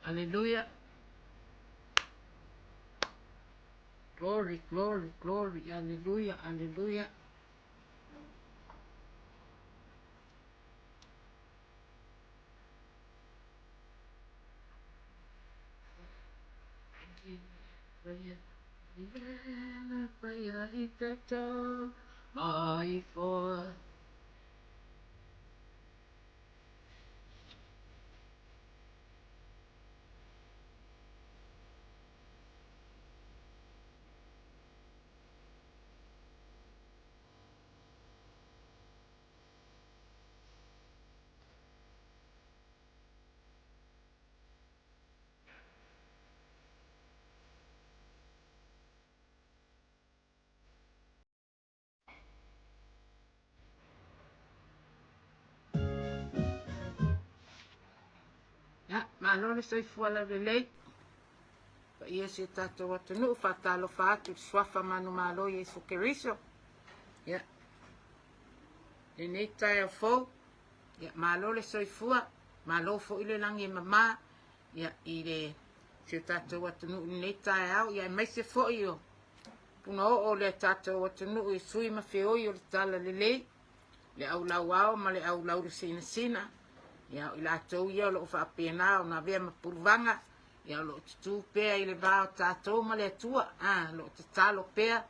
Aleluia. Glory, glory, glory. Aleluia, aleluia. Ia, malo le soifua laulelei. Paia si o tatou atunuu, faatalofa atu i le suafa manumalo Iesu Keriso. Ia, lenei taeao fou, ia, malo le soifua, malo foi le lagi e mama, ia, i le si o tatou atunuu i lenei taeao, ia, aemaise foi o punaoo o le tatou atunuu i sui ma feoi o le talalelei, le au lauao ma le au laulusinasina, ia, o i latou ia o lo o faapena ona avea ma puluvaga, ia, o lo o tutū pea i le va o tatou ma le Atua, a, o lo o tatalo pea,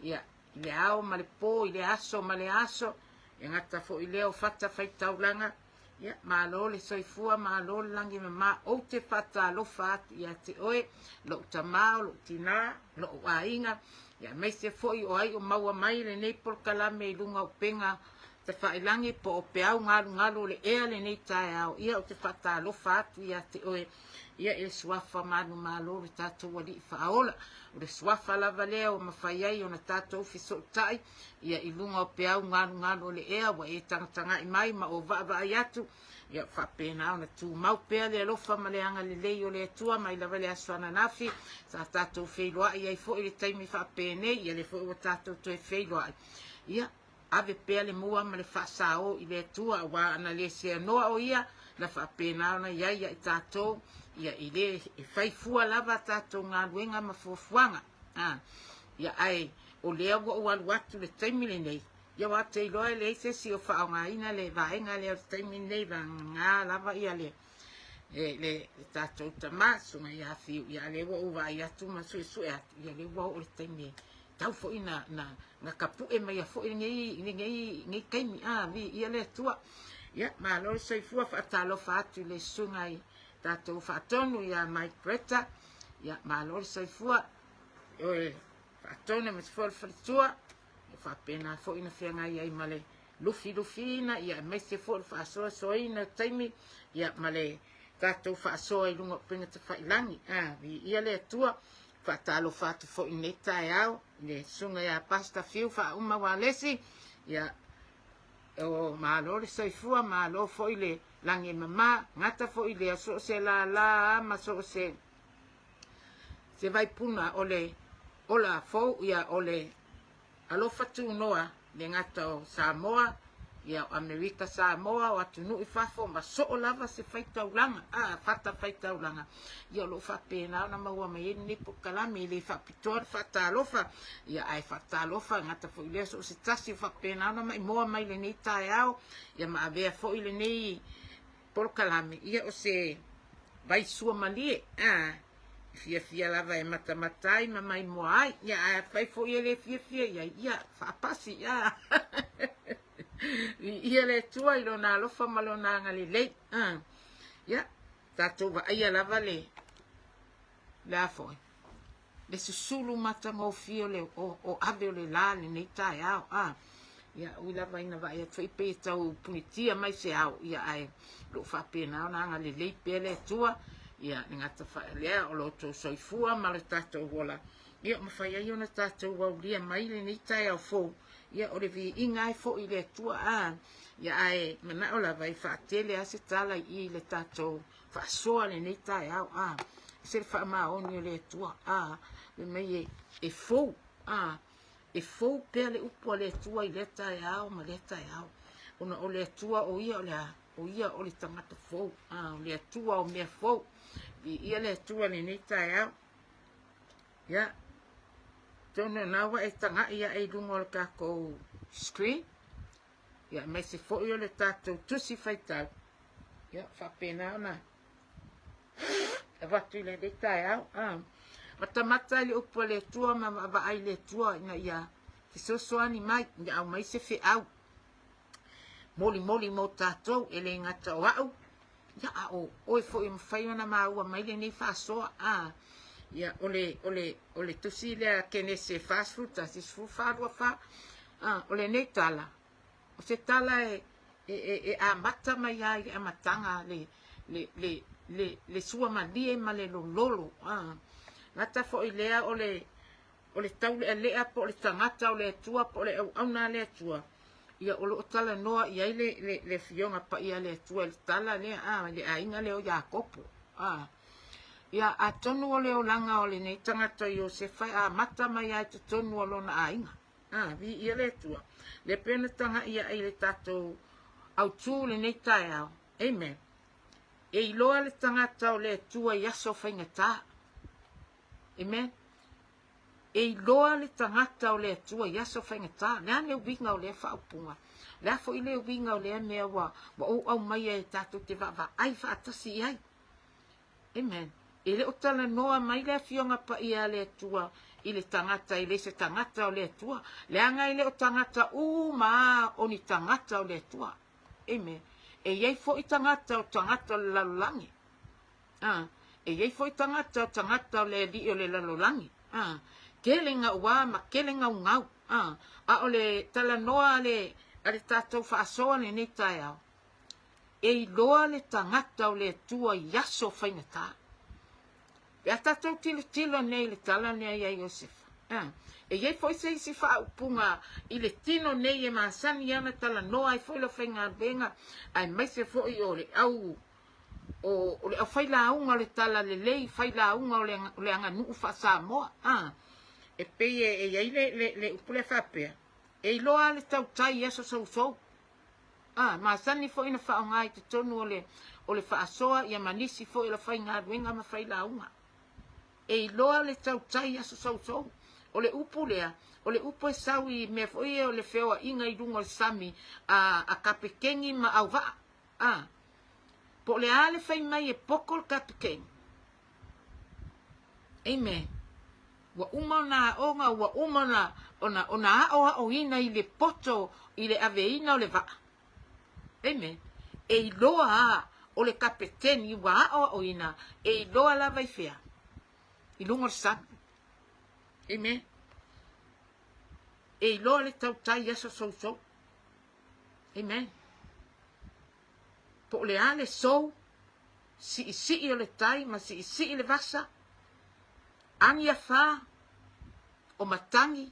ia, i le ao ma le po, i le aso ma le aso, e gata foi lea o fata faitaulaga, ia, malo le soifua, malo le lagi mama, ou te faatalofa atu ia te oe, lou tamā, o lou tinā, lou aiga, ia, aemaise foi o ai o maua mai lenei polokalame i luga o upega tafailangi po o peau galugalu o le ea lenei taeao, ia, ou te faatalofa atu ia te oe, ia, i le suafa manumalo o le tatou Alii Faaola. O le suafa lava lea ua mafai ai ona tatou fesootai, ia, i luga o peau galugalu o le ea ua e tagatagai mai ma ou vaavaai atu, ia, faapena ona tumau pea le alofa ma le agalelei o le Atua mai lava le aso ananafi sa tatou feiloai ai foi i le taimi faapenei, ia lea foi ua tatou toe feiloai. Ia, ave pea le mua ma le faasao i le Atua, aua ana le seanoa o Ia, na faapena ona i ai ia i tatou, ia i le e fai fua lava a tatou galuega ma fuafuaga. A, ia ae o lea ua ou alu atu i le taimi lenei, ia aua ou te iloa e leai se isi o faaaogaina le vaega lea o le taimi lenei, vagana lava ia le, le, le, le tatou tama, susuga ia Fiu, ia a lea ua ou vaai atu ma suesue atu, ia lea ua oo le taimi e tau foi na, na, na tapue mai foi lenei, lenei, lenei taimi, a, viia le Atua. Ia, malo le soifua, faatalofa atu i le susuga i tatou faatonu ia Mike Greta, ia, malo le soifua, oe faatonu aemaise foi o le faletua, ia faapena foi na feagai ai ma le lufilufiina, ia aemaise foi o le faasoasoaina o taimi, ia ma le tatou faasoa i luga o upega tafailagi, a, viia le Atua. Faatalofa atu foi i lenei taeao i le susuga ia Pastor Fiu Faauma Walesi, ia, o malo le soifua, malo foi le lagi e mama, gata foi lea so o se lala ma so o se se vaipuna o le ola fou, ia, o le alofa tunoa. le gata o Samoa, ia o Amerika Samoa, o atunuu i fafo ma soo lava se faitaulaga, a, fata faitaulaga, ia o lo o faapena ona maua mai ai lenei polokalame. E le faapitoa le faatalofa, ia ae faatalofa gata foi lea so o se tasi o faapena ona maimoa mai lenei taeao, ia ma avea foi lenei polokalame, ia o se vaisua malie, a, e fiafia lava e matamata ai ma maimoa ai, ia ae afai foi e le fiafia i ai, ia faapasi, a. Viia le Atua i lona alofa ma lona agalelei. A. Ia, tatou vaaia lava le, le a foi, le susulu matagofie o le o, o ave o le la lenei taeao. A. Ia, ui lava ina vaai atu foi pei e tau punitia mai se ao, ia ae o lo o faapena ona agalelei pea le Atua, ia le gata lea o lo outou soifua ma lo tatou ola, ia mafai ai ona tatou aulia mai lenei taeao fou, ia o le viiga ai foi i le Atua. A, ia ae manao lava e faatele lava se tala i i le tatou faasoa lenei taeao. A, se le faamaoni o le Atua. A, fai mai e, e fou. A, e fou pea le upu a le Atua i lea taeao ma lea taeao. Ona o le Atua o ia o le a? O ia o le tagata fou. A, o le Atua o mea fou. Viia le Atua i lenei taeao. Ia, atonu o lena ua e tagai ae i luga o le tatou screen, ia aemaise foi o le tatou tusi faitau, ia faapena ona avatu i lenei taeao. Ah, matamata i le upu a le Atua ma vaavaai i le Atua ina ia fesoasoani mai, ia aumai se feau molimoli mo tatou, e le gata o au, ia a o oe foi e mafai ona maua mai lenei faasoa. A, ia o le, o le, o le tusi lea Kenese 41, 14, 24, a, o lenei tala, o se tala e, e, e, e amata mai lava i le amataga le, le, le, le, le suamalie ma le lololo. A, gata foi lea o le, o le taulealea po o le tagata o le Atua po o le auauna a le Atua, ia o lo o talanoa i ai le, le, le Afioga Paia a le Atua i le tala lea, a, i le aiga lea o Iakopo. A, ia, atonu o le olaga o lenei tagata o Iosefa e amata mai lava i totonu o lona aiga. A, viia le Atua. Lea pei ona tagai ae i le tatou autū lenei taeao. Amen. E iloa le tagata o le Atua i aso faigata. Amen. E iloa le tagata o le Atua i aso faigata. Le a le uiga o lea faaupuga? Le a foi le uiga o lea mea ua, ua ou aumaia e tatou te vaavaai faatasi i ai? Amen. E le o talanoa mai le Afioga Paia a le Atua i le tagata e le se tagata o le Atua. Leaga e le o tagata uma o ni tagata o le Atua. Amen. E i ai foi tagata o tagata o le lalolagi. A, e i ai foi tagata o tagata o le alii o le lalolagi. A, tele gauā ma tele gaugau. A, a o le talanoa a le, a le tatou faasoa lenei taeao, e iloa le tagata o le Atua i aso faigata. Pe a tatou tilotilo nei i le tala lea ia Iosefa, a, e i ai foi se isi faaupuga i le tino nei e masani ana talanoa ai foi le aufaigaluega, aemaise foi o le au o, o le aufailauga o le talalelei, failauga o le, o le aganuu faa-Samoa. A, e pei e, e i ai le, le, le upu lea faapea, e iloa le tautai i aso sousou. A, masani foi na faaaoga i totonu o le, o le faasoa ia ma nisi foi o le faigaluega ma failauga. E iloa le tautai i aso sousou. O le upu lea, o le upu e sau i mea foi ia o le feoaiga i luga o le sami a, a kapeteni ma auvaa. A. Po o le a le fai mai e poto le kapeteni. Amen. Ua uma ona aoga, ua uma ona, ona, ona aoaoina i le poto i le aveina o le vaa. Amen. E iloa a o le kapeteni ua aoaoina, e iloa lava i fea? I luga o le sami. Amen. E iloa le tautai i aso sousou. Amen. Po o le a le sou, siisii o le tai ma siisii le vasa, agi afā, o matagi,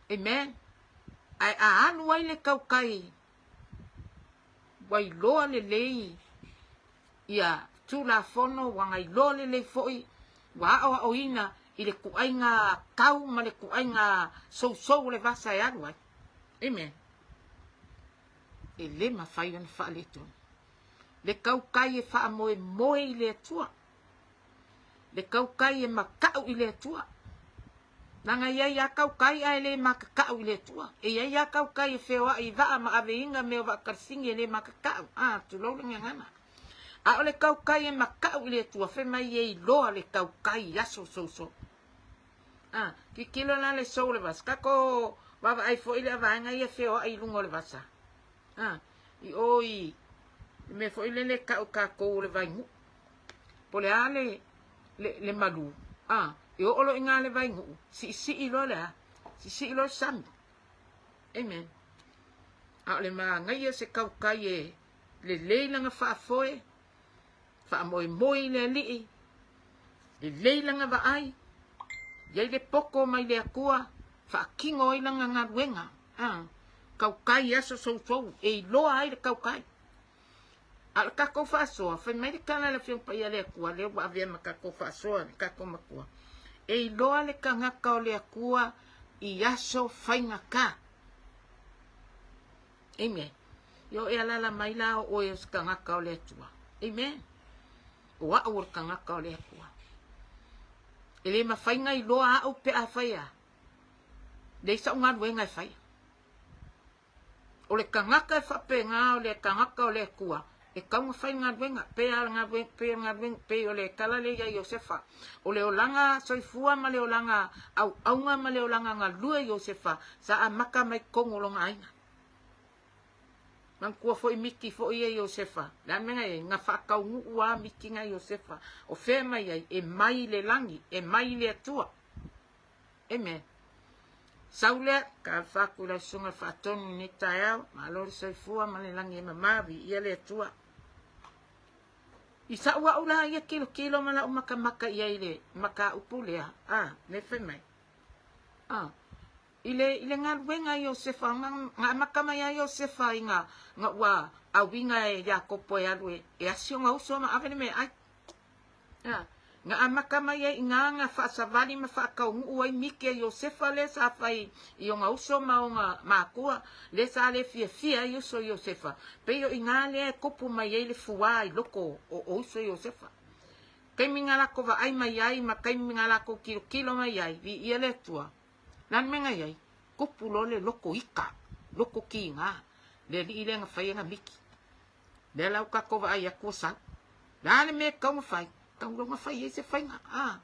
amen, ae a alu ai le tautai ua iloa lelei ia Tulafono, ua gailoa lelei foi, ua aoaoina i le tuaiga tau ma le tuaiga sousou o le vasa e alu ai. Amen. E le mafai ona faaletonu. Le kaukai e faamoemoe i le Atua. Le kaukai e maka'u i le Atua. Leaga e i ai a kaukai ae le makaka'u i le Atua. E i ai a kaukai e feoa'i i vaa ma aveiga mea o vaa kalasigi e le makaka'u. A, tulou le gagana. A o le kaukai e maka'u i le Atua, fai mai e iloa le kaukai i aso sousou. A, tilotilo la le sou o le vasa. Tatou vaavaai foi i le vaega ia e feoai i luga o le vasa. A, i o i le mea foi lele e tau e tatou o le vainuu. Po o le a le, le, le malu, a, e oo loa i ina le vainuu, siisii loa le a? Siisii loa le sami. Amen. A o le manaia o se tautai e lelei lana faafoe, Faamoemoe i le Alii, lelei lana vaai, i ai le poto mai le Atua, faatino ai lana galuega, a, tautai i aso sousou, e iloa ai le tautai. A o le tatou faasoa, fai mai le tala a le Afioga Paia a le Atua, lea ua avea ma tatou faasoa le tatou Matua, e iloa le tagata o le Atua i aso faigata. Amen. Io e alala mai la o oe o se tagata o le Atua. Amen. O au o le tagata o le Atua. E le mafai na iloa au pe a fai a. Leai sa'u galuega e faia. O le tagata e faapena o le tagata o le Atua, e tatau ona fai le galuega, pe a le galuega, pe o le galuega, pei o le tala lea ia Iosefa. O le olaga soifua ma le olaga auauna ma le olaga galue Iosefa, sa amata mai totonu o lona aiga. Manatua foi miti foi ia Iosefa. Le a le mea na i ai? Na faataunuu lava miti na Iosefa. O fea e mai ai? E mai i le lagi, e mai i le Atua. Amen. Sau lea, talofa atu i lau susuga faatonu i lenei taeao, malo le soifua ma le lagi e mama, viia le Atua. I sa'u a'u la ia tilotilo ma la'u matamata i ai i le mataupu lea, a, le fai mai, a, i le, i le galuega a Iosefa, na, na amata mai lava Iosefa i na, na ua auiga e Iakopo e alu e, e asi ona uso ma ave le meaai. A, na amata mai ai i ina na faasavali ma faataunuu ai miti a Iosefa lea sa fai i ona uso ma ona makua, lea sa le fiafia ai uso Iosefa. Pei o ina lea e tupu mai ai le fuā i loko o uso Iosefa. Taimi na latou vaai mai ai ma taimi na latou tilotilo mai ai, viia le Atua, le a le mea na i ai? Tupu loa le loto ita, loto kiga, le alii lea na fai ana miti. Lea la ua tatou vaai atu ua sau. Le a le mea e tatau ona fai? Tatau loa ona fai ai se faiga. A,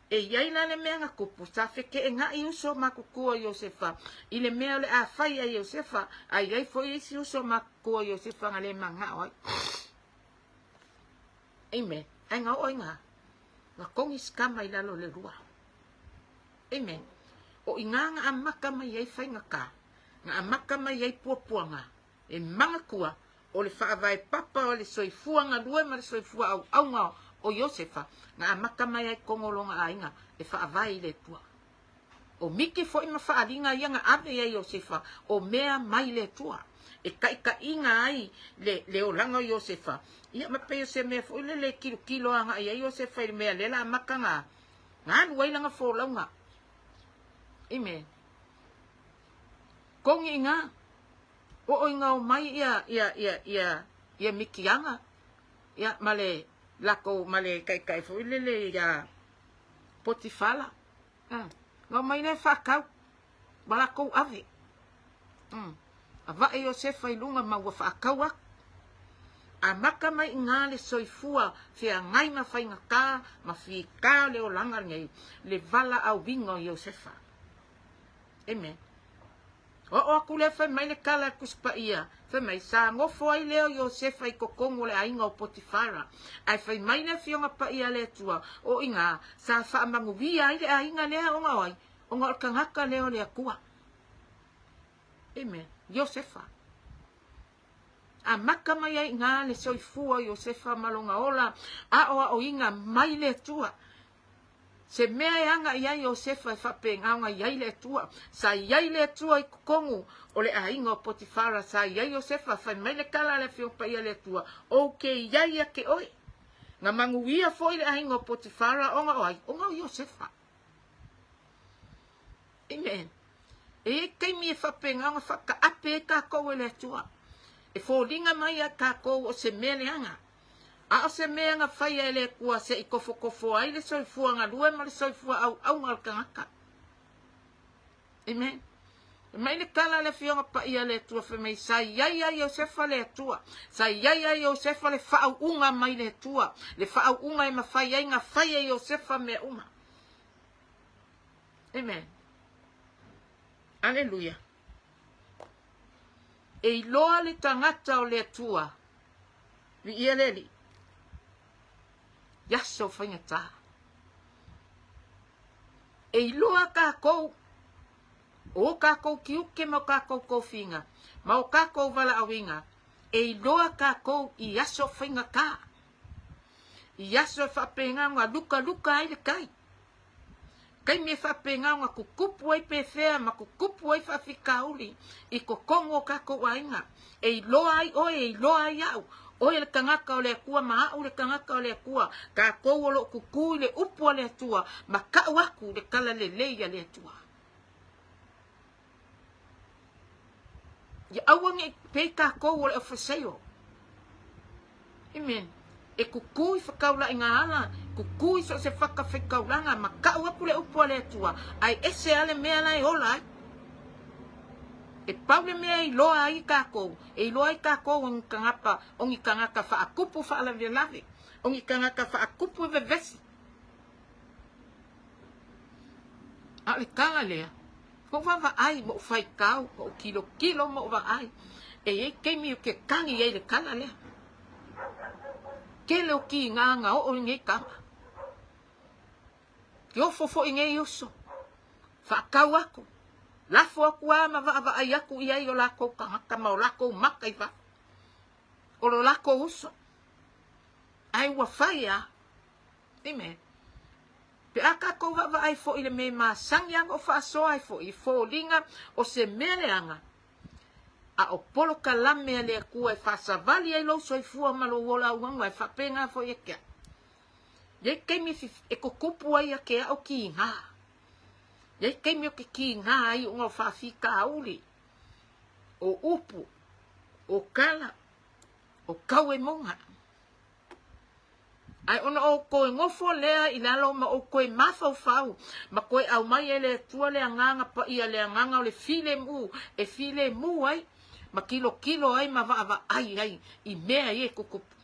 e i ai la le mea na tupu, sa feteenai uso matutua o Iosefa i le mea o le a fai a Iosefa, a i ai foi isi uso matutua o Iosefa na le manao ai. Amen. Ae na oo ai na, na togi si tama i lalo o le lua. Amen. O i ina na amata mai ai faigata, na amata mai ai puapuaga, E manatua, o le faavae papa o le soifua galue ma le soifua auauna o Iosefa, na amata mai ai totonu o lona aiga e faavae i le Atua. O miti foi ma faaaliga ia na ave ia Iosefa, o mea mai le Atua, e taitaiina ai le, le olaga o Iosefa. Ia, ma pei o se mea foi lele e tilotilo agai ai Iosefa i le mea lea la amata na, na alu ai lana folauga. Amen. Kogi ina, Oo ina omai ia ia ia ia ia Mikiaga ia ma le lakou ma le taitai foi lele ia Potifala. Mm. Na omai lea faatau ma lakou ave. Mm. Avae Iosefa i luga ma ua faatau aku. Amata mai i ina le soifua feagai ma faigata ma fita o le olaga lenei, le valaauina o Iosefa. Amen. Oo aku lea fai mai le tala a le Tusi Paia, fai mai, Sa nofo ai lea o Iosefa i totonu o le aiga o Potifara. Ae fai mai le Afioga Paia a le Atua, o i ina, sa faamanuia ai le aiga lea ona o ai? Ona o le tagata lea o le Atua. Amen. Iosefa. Amata mai ai i ina le soifua o Iosefa ma lona ola aoaoina mai le Atua. Se mea e aga i ai Iosefa e faapena ona i ai le Atua. Sa i ai le Atua i totonu o le aiga o Potifara, sa i ai Iosefa, fai mai le tala a le Afioga Paia a le Atua, Ou te i ai ia te oe. Na manuia foi le aiga o Potifara ona o ai? Ona o Iosefa. Amen. E i ai taimi e faapena ona faataape ai tatou e le Atua. E foliga mai ia tatou o se mea leaga, a o se mea na faia e le Atua se i tofotofo ai le soifua galue ma le soifua auauna o le tagata. Amen. Fai mai le tala a le Afioga Paia a le Atua, fai mai, sa i ai ia Iosefa le Atua, sa i ai ia Iosefa le faauuga mai le Atua, le faauuga e mafai ai na fai e Iosefa mea uma. Amen. Aleluia. E iloa le tagata o le Atua, viia le Alii, i aso faigata. E iloa kākou o o kākou tiute ma o kākou tofiga, ma o kākou valaauina, e iloa kākou i aso faigata, i aso e faapena ona lukaluka ai le tai, taimi e faapena ona tutupu ai pefea ma tutupu ai faafitauli i totonu o kākou aiga, e iloa ai oe, e iloa ai au, oe le tagata o le Atua ma au le tagata o le Atua, tatou o lo o tutū i le upu a le Atua ma tau atu le talalelei a le Atua. Ia aua ne i pei tatou o le aufaisaio. Amen. E tutū i fetaulaiga ala, tutū i so o se fata faitaulaga ma tau atu le upu a le Atua, ae ese lava le mea la e ola ai. E pau le mea e iloa ai tatou, e iloa ai tatou o ni tagata, o ni tagata faatupu faalavelave, o ni tagata faatupu e vevesi. A o le tala lea, ua ou vaavaai ma ou faitau, ma ou tilotilo ma ou vaai, e i ai taimi ou te tagi ai i le tala lea. Tele o tiga na oo i nei tala. Ke ofo foi nei uso, faatau aku, lafo aku lava ma vaavaai aku i ai o lakou tagata ma o lakou maka i fafo. O lo lakou uso. Ae ua fai lava. Amen. Pe a tatou vaavaai foi i le mea e masani lava ona ou faasoa ai foi, e foliga o se mea leaga, a o polokalame a le Atua e faasavali ai lou soifua ma lou ola auauna, e faapena foi ia te au. E i ai taimi e tutupu ai ia te au kīgā. E i ai taimi ou te kīgā ai ona o faafitauli, o upu, o tala, o tauemoga. Ae ona ou toe nofo lea i lalo ma ou toe mafaufau ma toe aumai e le Atua le Agaga Paia, le Agaga o le filemu, e filemu ai ma tilotilo ai ma vaavaai ai i mea ia e tutupu.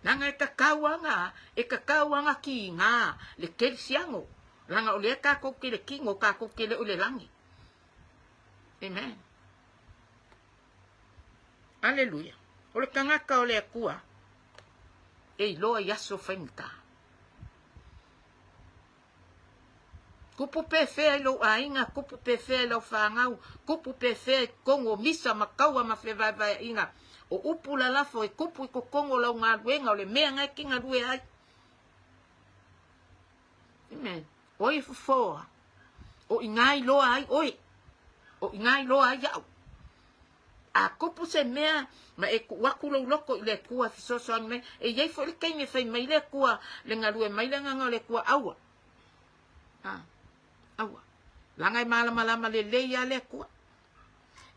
Leaga e tatau lava, e tatau lava ona kiga le kerisiano, leaga o lea tatou te le tino, tatou te le o i le lagi. Amen. Aleluia. O le tagata o le Atua e iloa i aso faigata. Kupu pefea i lou aiga, kupu pefea i lau fanau, kupu pefea i totonu o misa ma taua ma fevaevaeaiga. O upu lalafo e kupu i totonu o lau galuega, o le mea na e te galue ai. Amen. Oe e fofoa, o i ina iloa ai oe, o i ina iloa ai au. A kupu se mea, ma e tuu atu lou loto i le Atua e fesoasoani mai, e i ai foi le taimi e fai mai le Atua, le galue mai le Agaga o le Atua, aua. A, aua. Leaga e malamalama lelei lava le Atua.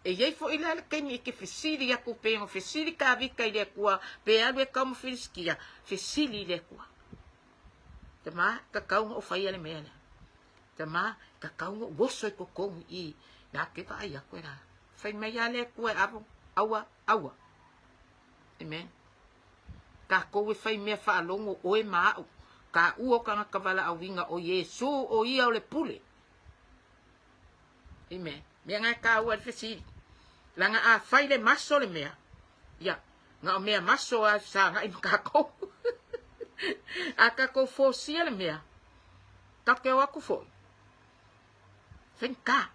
E i ai foi la le taimi e te fesili atu pei ona fesili Tavita i le Atua, pe alu e tau ma Filisitia, fesili i le Atua. Tama, tatau ona ou faia le mea lea. Tama, tatau ona ou oso i totonu i i, la te vaai atu e la. Fai mai lava le Atua e avo, aua, aua. Amen. Tatou e fai mea faalogo oe ma au, taua o tagata valaauina o Iesu o ia o le pule. Amen. Mea na e taua i le fesili. Leaga a fai le maso le mea, ia, na o mea maso lava e fesagai ma tatou. A tatou fosia le mea, tatou te o atu foi, faigata.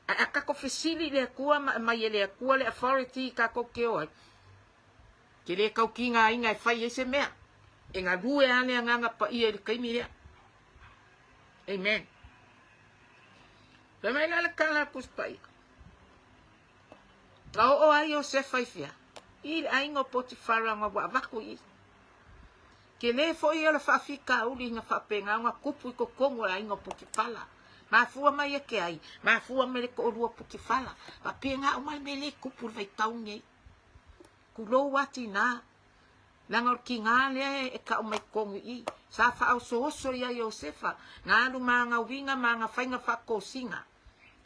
Ae a tatou fesili i le Atua ma aumai e le Atua le authority tatou te o ai, te le tau tigaina e fai ai se mea. E galue lava le Agaga Paia i le taimi lea. Amen. Fai mai la le tala a le Tusi Paia. Na oo ai Iosefa i fea? I le aiga o Potifara na ua avatu i i. Tele foi ia o le faafitauli na faapena ona tupu i totonu o le aiga o Potifara. Mafua mai e ke ai? Mafua mai le toʻalua o Putifala. Faapena uma le mea lea e tupu i le vaitau lenei. Tulou a tinā. Leaga o le tiga lea e tau mai totonu i i. Sa faaosooso ia Iosefa, na alu ma ana uiga ma ana faiga faatosina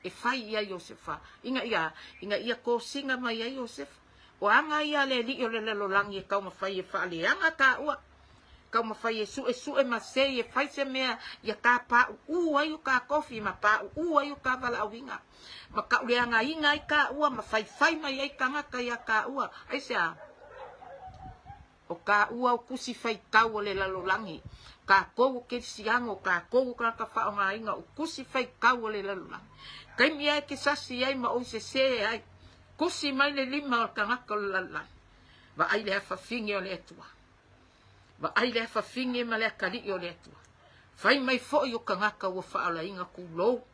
e fai ia Iosefa, ina ia, ina ia tosina mai ai Iosefa. O aga ia a le alii o le lalolagi e taumafai e faaleaga taua, taumafai e suesue ma sei e fai se mea ia ta pauu ai o ta tofi ma pauu ai o ta valaauina, ma tauleagaina ai taua ma faifai mai ai tagata ia taua. Aisea? O taua o tusi faitau o le lalolagi, tatou o kerisiano, o tatou o tagata faaaogaina o tusi faitau o le lalolagi. Taimi lava e te sasi ai ma ou sese ai, tusi mai le lima o le tagata o le lalolagi, vaai le afafine o le Atua. Vaai le afafine ma le atalii o le Atua. Fai mai foi o tagata ua faaolaina tulou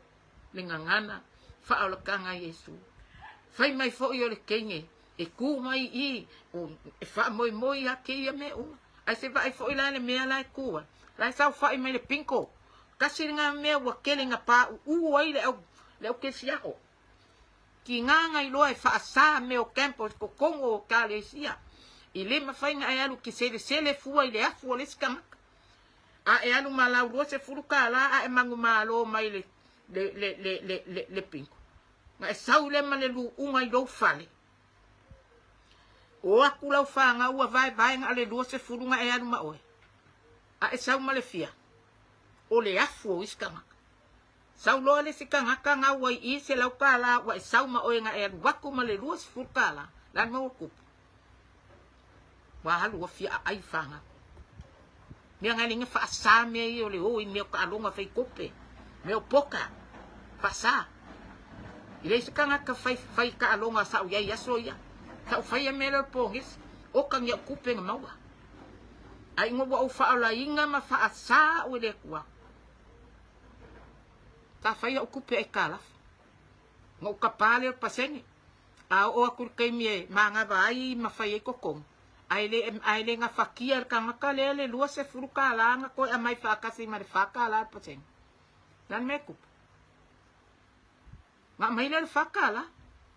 le gagana faaolataga a Iesu. Fai mai foi o le teine e tu mai i i, e faamoemoe ia te ia mea uma. Ae se vaai foi la le mea la e tu ai, la e saofai mai le pinko. Tasi lena mea ua tele na pauu ai le au, le au kesiao. Tiga na iloa e faasa mea o campus totonu o ekalesia. I le mafai na e alu e te selesele fua i le afu o le isi tagata. A e alu ma lau $20 a e manumalo mai le le le le le le, le pinko. Na e sau lea ma le luuga i lou fale. O atu lau fanau ua vaevae na o le 20 na e alu ma oe. A e sau ma le fia? O le afu o isi tagata. Sau loa le isi tagata gau ai i $100 ua e sau ma oe na e alu atu ma le $20. Le a le mea ua tupu? Ua alu ua fia aai fanau. Mea na e faasa mea ia o le o i mea o taaloga fai kope, mea o poka, faasa. E leai se tagata fai, fai taaloga sa ou i ai i aso ia. Sa ou faia mea lea o le pogisi, oka ni au kupe na maua. Ae ina ua ou faaolaina ma faasa au e le Atua, sa fai au kupe aitalafu. Na ou tapa lea o le pasene. A oo atu i le taimi e manava ai ma fai ai totogi, ae le, ae le gafatia e le tagata lea le $20 na toe aumai faatasi ma le $4 le pasene. O le a le mea e tupu? Na aumai lea o le $4.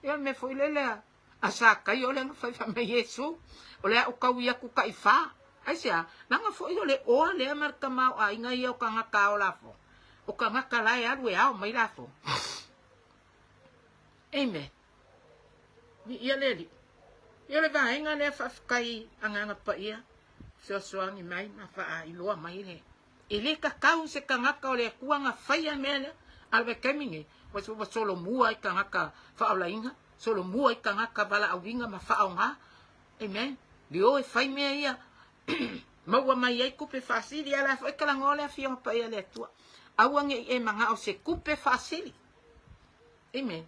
Ia o le mea foi lea lea a Sakaio lea na fai fai mai Iesu, o le a ou taui atu taifā. Aisea? Leaga foi o le oa lea ma le tamaoaiga ia o tagata ao lafoga. O tagata la e alu e ao mai lafoga. Amen. Viia le Alii. Ia o le vaega lea faafetai Agaga Paia fesoasoani mai ma faailoa mai le e le tatau se tagata o le Atua na faia le mea lea. A o le vaitaimi nei, ua ua solomua i tagata faaolaina, solomua i tagata valaauina ma faaaoga. Amen. Le o e fai mea ia maua mai ai tupe faasili. A o le a foi talanoa le Afioga Paia a le Atua. Aua ne i e manao se tupe faasili. Amen.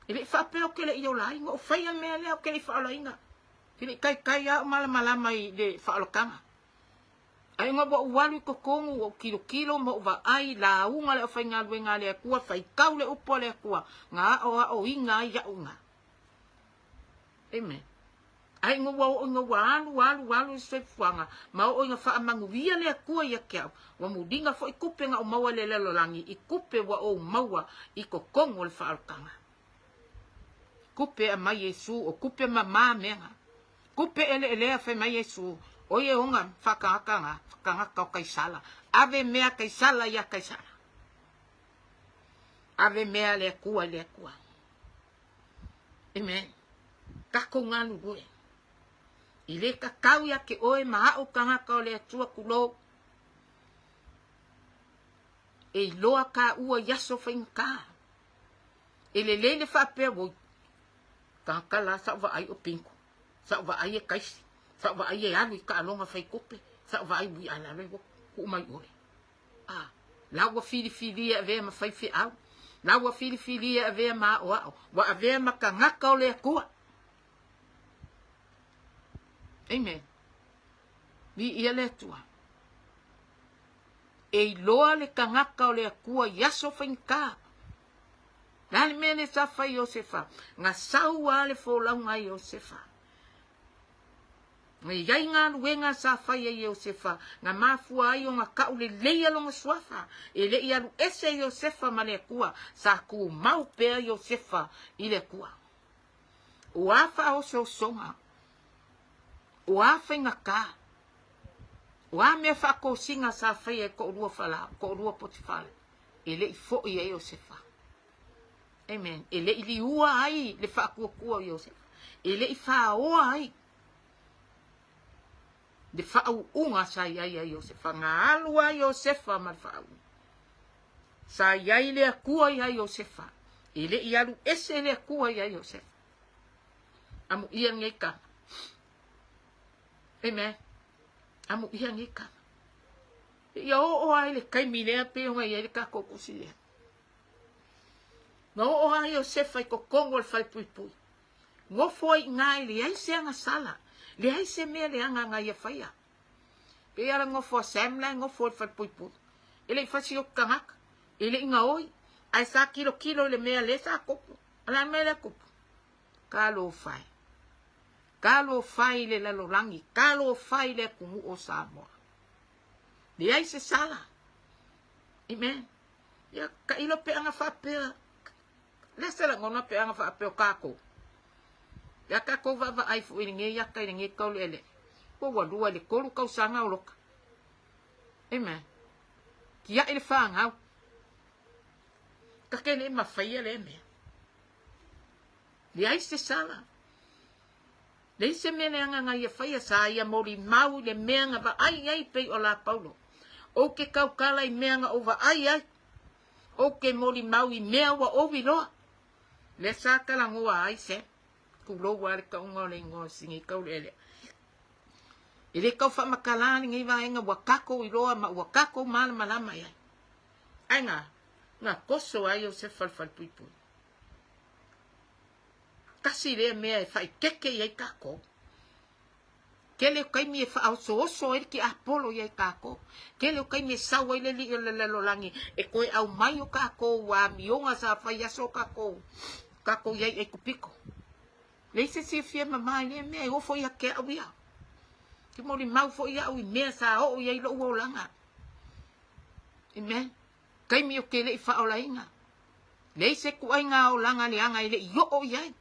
E le i faapea ou te le i ola ai, na ou faia le mea lea ou te le i faaolaina. Ou te le i taitai lava ou malamalama i le faaolataga. Ae ina ua ou alu i totonu, ua ou tilotilo ma ou vaai, lauga le aufaigaluega a le Atua, faitau le upu a le Atua, na aoaoina ai au i ina. Amen. Ae ina ua oo ina ua alu, alu, alu le soifuaga, ma oo ina faamanuia le Atua ia te au, ua muliga foi tupe na ou maua i le lalolagi i tupe ua ou maua i totonu o le faaolataga. Tupe e aumai Iesu, o tupe mamā mea na. Tupe eleelea fai mai Iesu, o ia e ona faatagata na, tagata o Kaisala. Ave mea a Kaisala ia Kaisala. Ave mea a le Atua i le Atua. Amen. Tatou galulue. I le tatau ia te oe ma a'u tagata o le Atua tulou. E iloa tāua i aso faigata. E lelei le faapea, oi, tagata la sa ou vaai o pinko, sa ou vaai e taisi, sa ou vaai e alu i taaloga fai tupe, sa ou vaai ui a lalo i tuu mai oe. A, la ua filifilia e avea ma faifeau, la ua filifilia e avea ma aoao, ua avea ma tagata o le Atua. Amen. Viia le Atua. E iloa le tagata o le Atua i aso faigata. Le a le mea lea sa fai Iosefa? Na sau lava le folauga a Iosefa. Na i ai galuega sa fai e Iosefa, na mafua ai ona kau leleia lona suafa. E le i alu ese Iosefa ma le Atua, sa tumau pea Iosefa i le Atua. O a faaosoosoga, o a faigata, o a mea faatosina sa faia e toalua Farao, toalua Potifara, e le i foi ai Iosefa. Amen. E le i liua ai le faatuatua o Iosefa. E le i faoa ai le faauuga sa i ai a Iosefa. Na alu a Iosefa ma le faauuga. Sa i ai le Atua ia Iosefa. E le i alu ese le Atua ia Iosefa. Amuia lenei tama. Amen. Amuia lenei tama. Ia oo ai le taimi lea pei ona i ai le tatou tusi lea. Na oo lava Iosefa i totonu o le falepuipui. Nofo ai i ina e leai se agasala, leai se mea leaga na ia faia. Pei lava le nofo a Sam la e nofo i le falepuipui. E le i fasioti tagata, e le i gaoi, ae sa tilotilo i le mea lea sa tupu. O le a le mea lea e tupu? Talofa e. Talofa e i le lalolagi, talofa e i le atunuu o Samoa. Leai se sala. Amen. Ia, tailo pe ana faapea, le se lagona pe ana faapea o kākou. Ia kākou vaavaai foi i lenei ata i lenei taule'ele'e. Ua ua lua i le tolu tausaga o loka. Amen. Tia'i le fanau. Ta te le mafaia lea mea. Leai se sala. Leai se mea leaga na ia faia, sa ia molimau i le mea na vaai ai pei o la Paulo. Ou te tautala i mea na ou vaai ai. Ou te molimau i mea ua ou iloa. Lea sa talanoa ai se tulou a le tauga o le igoa o Sini Taulealea. E le tau faamatala lenei vaega ua tatou iloa ma ua tatou malamalama i ai. Ae na, na toso ai Iosefa i le falepuipui. Tasi lea mea e faaeteete i ai tatou. Tele o taimi e faaosooso ai le tiapolo ia i tatou. Tele o taimi e sau ai le alii o le lalolagi e toe aumai o tatou amioga sa fai aso o tatou, tatou i ai i Aikupito. Leai se silafia mama i lea mea, e oo foi ia te au ia. Ke molimau foi au i mea sa oo i ai lou olaga. Amen. Taimi ou te le i faaolaina. Leai se ituaiga olaga leaga e le i oo i ai.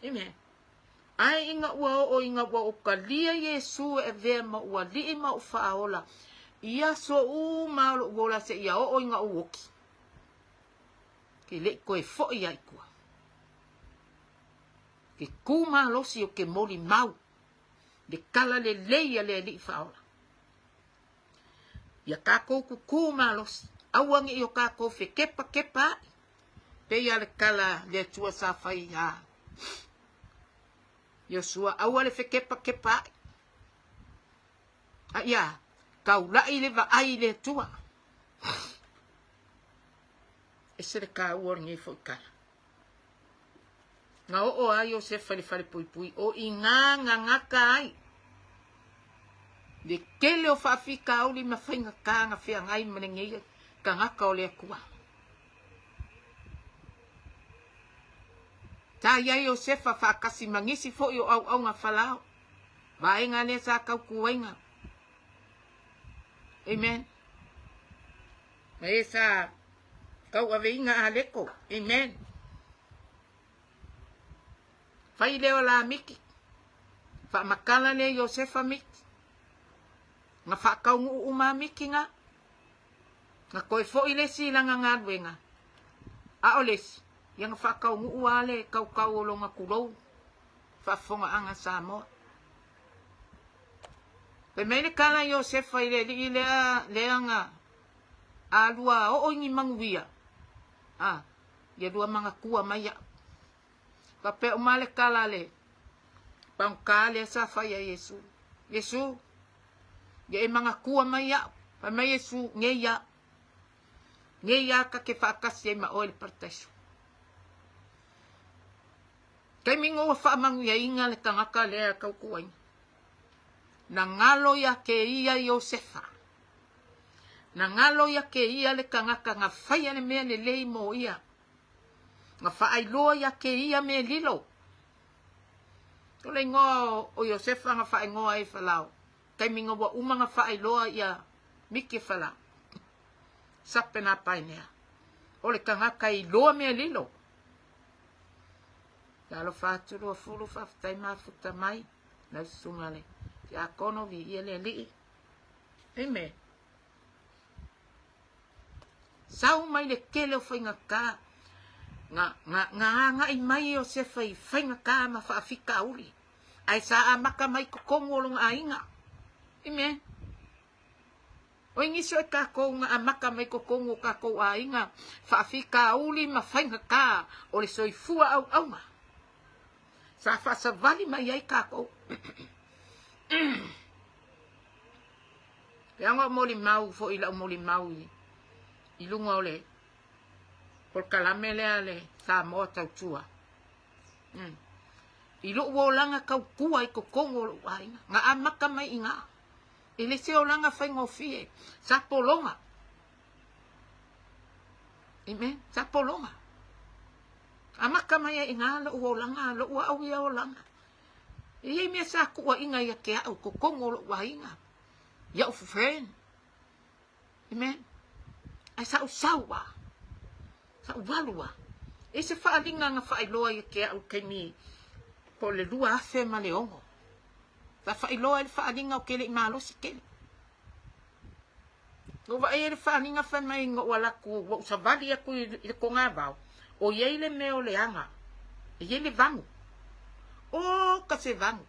Amen. Ae ina ua oo ina ua ou talia Iesu e avea ma ou alii ma ou faaola i aso uma o lou ola seia oo ina ou oki, ke le i toe foi lava i tua. Ke kū malosi ou te molimau le tala lelei a le Alii faaola. Ia tatou kukū malosi, aua ne i o tatou fekepakepa aʻe, pei a le tala le Atua sa fai iā Iosua, aua le fekepakepa aʻe, a ia taulaʻi le vaai i le Atua. Ese le taua o lenei foi tala. Na oo a Iosefa i le falepuipui, o i ina na gata ai le tele o faafitauli ma faigata na feagai ma lenei tagata o le Atua. Sa i ai Iosefa faatasi ma nisi foi o auauna Farao, vaega lea sa tautuaina. Amen. Ma e sa tauaveina aleko. Amen. Fai lea o la miki. Faamatala lea Iosefa miki. Na faataunuu uma miki na. Na toe foi le isi i lana galuega. A o le isi, ia na faataunuu lava le tautau o lona tulou faafofogaaga Samoa. Fai mai le tala a Iosefa i le alii lea, lea na a lua oo i ni manuia, a, ia lua manatua mai au. Faapea uma le tala a le pagota lea sa fai a Iesu. Iesu, ia e manatua mai au. Fai mai Iesu, nei au. Nei a ta te faatasi ai ma oe i le parataiso. Taimi no ua faamanuiaina le tagata lea e tautuaina. Na galo ia te ia Iosefa. Na galo ia te ia le tagata na faia le mea lelei mo ia. Na faailoa ia te ia mea lilo. O le igoa o Iosefa na faaigoa ai Falao, taimi na ua uma na faailoa ia Miki e Falao. Sapena Paenea. O le tagata e iloa mea lilo. Talofa atu Luafulu, faafetai mafuta mai. Lau susuga le tiakono, viia le Alii. Amen. Sau mai le tele o faigata, na, na, na agai mai Iosefa i faigata ma faafitauli, ae sa amata mai totonu o lona aiga. Amen. O nisi o takou na amata mai totonu o takou aiga, faafitauli ma faigata o le soifua auauna. Sa faasavali mai ai takou. Leaga o molimau foi lau molimau i luga o le polokalame lea le Samoa Tautua. I lou olaga tautua i totonu o lou aiga, na amata mai i ina. E le se olaga faigofie, sa pologa. Amen, sa pologa. Amata mai ai i ina lou olaga, lou au ia olaga. E i ai mea sa tuuaiga ia te au i totonu o lou aiga, i au friend. Amen. Ae sa ou sau lava, sa ou alu lava. E i ai se faaaliga na faailoa ia te au i le taimi po o le 2006. Sa faailoa ai le faaaliga ou te le i malosi tele. Na ou vaai ai le faaaliga fai mai na ou alu atu, ua ou savali atu i le togavao, o i ai le mea o le aga, e i ai le vanu. O ka se vanu.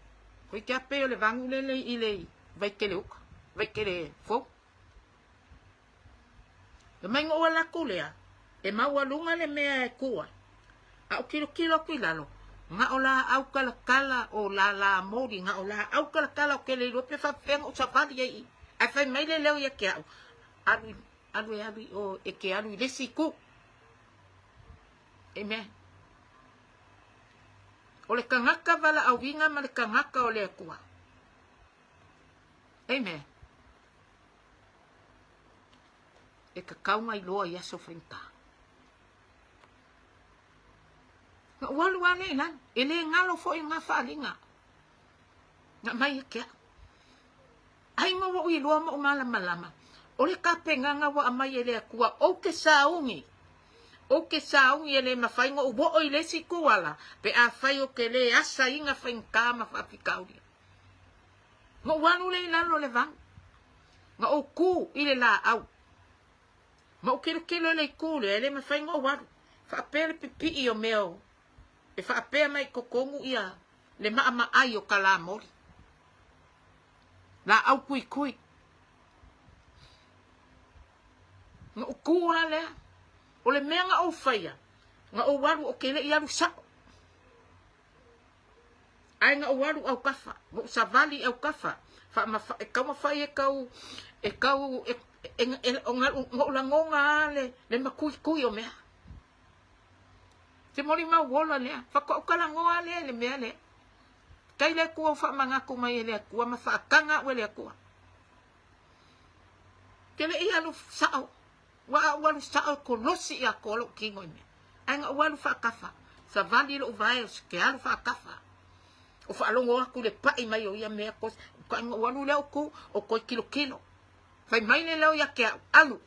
Koe te a pei o le vanu lele i le Vaitele uka, Vaitele fou. Fai mai na ou alu atu lea, e maualuga le mea e ku ai, a ou tilotilo atu i lalo, na o laau talatala o lala moli, na o laau talatala ou te le iloa pe faapefea ona ou savali ai i i. Ae fai mai le leo ia te au, alu, alu e alu i o, e te alu i le isi itu. Amen. O le tagata valaauina ma le tagata o le Atua. Amen. E tatau ona iloa i aso faigata. Na ou alu lava lea i lalo, e le galo foi lena faaaliga na aumai ia te au. Ai ma ua ou iloa ma ou malamalama, o le tapenaga ua aumai e le Atua, ou te sauni, ou te sauni e le mafai ona ou oo i le isi ituala, pe afai ou te le asaina faigata ma faafitauli. Na ou alu lea i lalo o le vao, na ou ku i le laau, ma ou tilotilo i le itu lea, e le mafai ona ou alu. Faapea le pipii o mea o, e faapea mai i totonu ia le maamaai o kalamoli, laau kuikui. Na ou ku lava lea, o le mea na ou faia, na ou alu, ou te le i alu sao. Ae na ou alu autafa, na ou savali i autafa, e taumafai e tau, e tau, e, e, e, na ou lagona lava le, le matuitui o mea. Se molimau ola lea, faatoa ou talanoa lea i le mea lea. Tai le Atua ua faamanatu mai e le Atua ma faataga au e le Atua. Te le i alu sao Ua a ou alu sao e kolosi i atoa lou tino i mea. Ae na ou alu faatafa, savali lou vae o ke alu faatafa. O faalogo atu i le pai mai o ia mea kosi. Ka na ou alu lea ou ku, o toe tilotilo. Fai mai le leo ia te au, alu.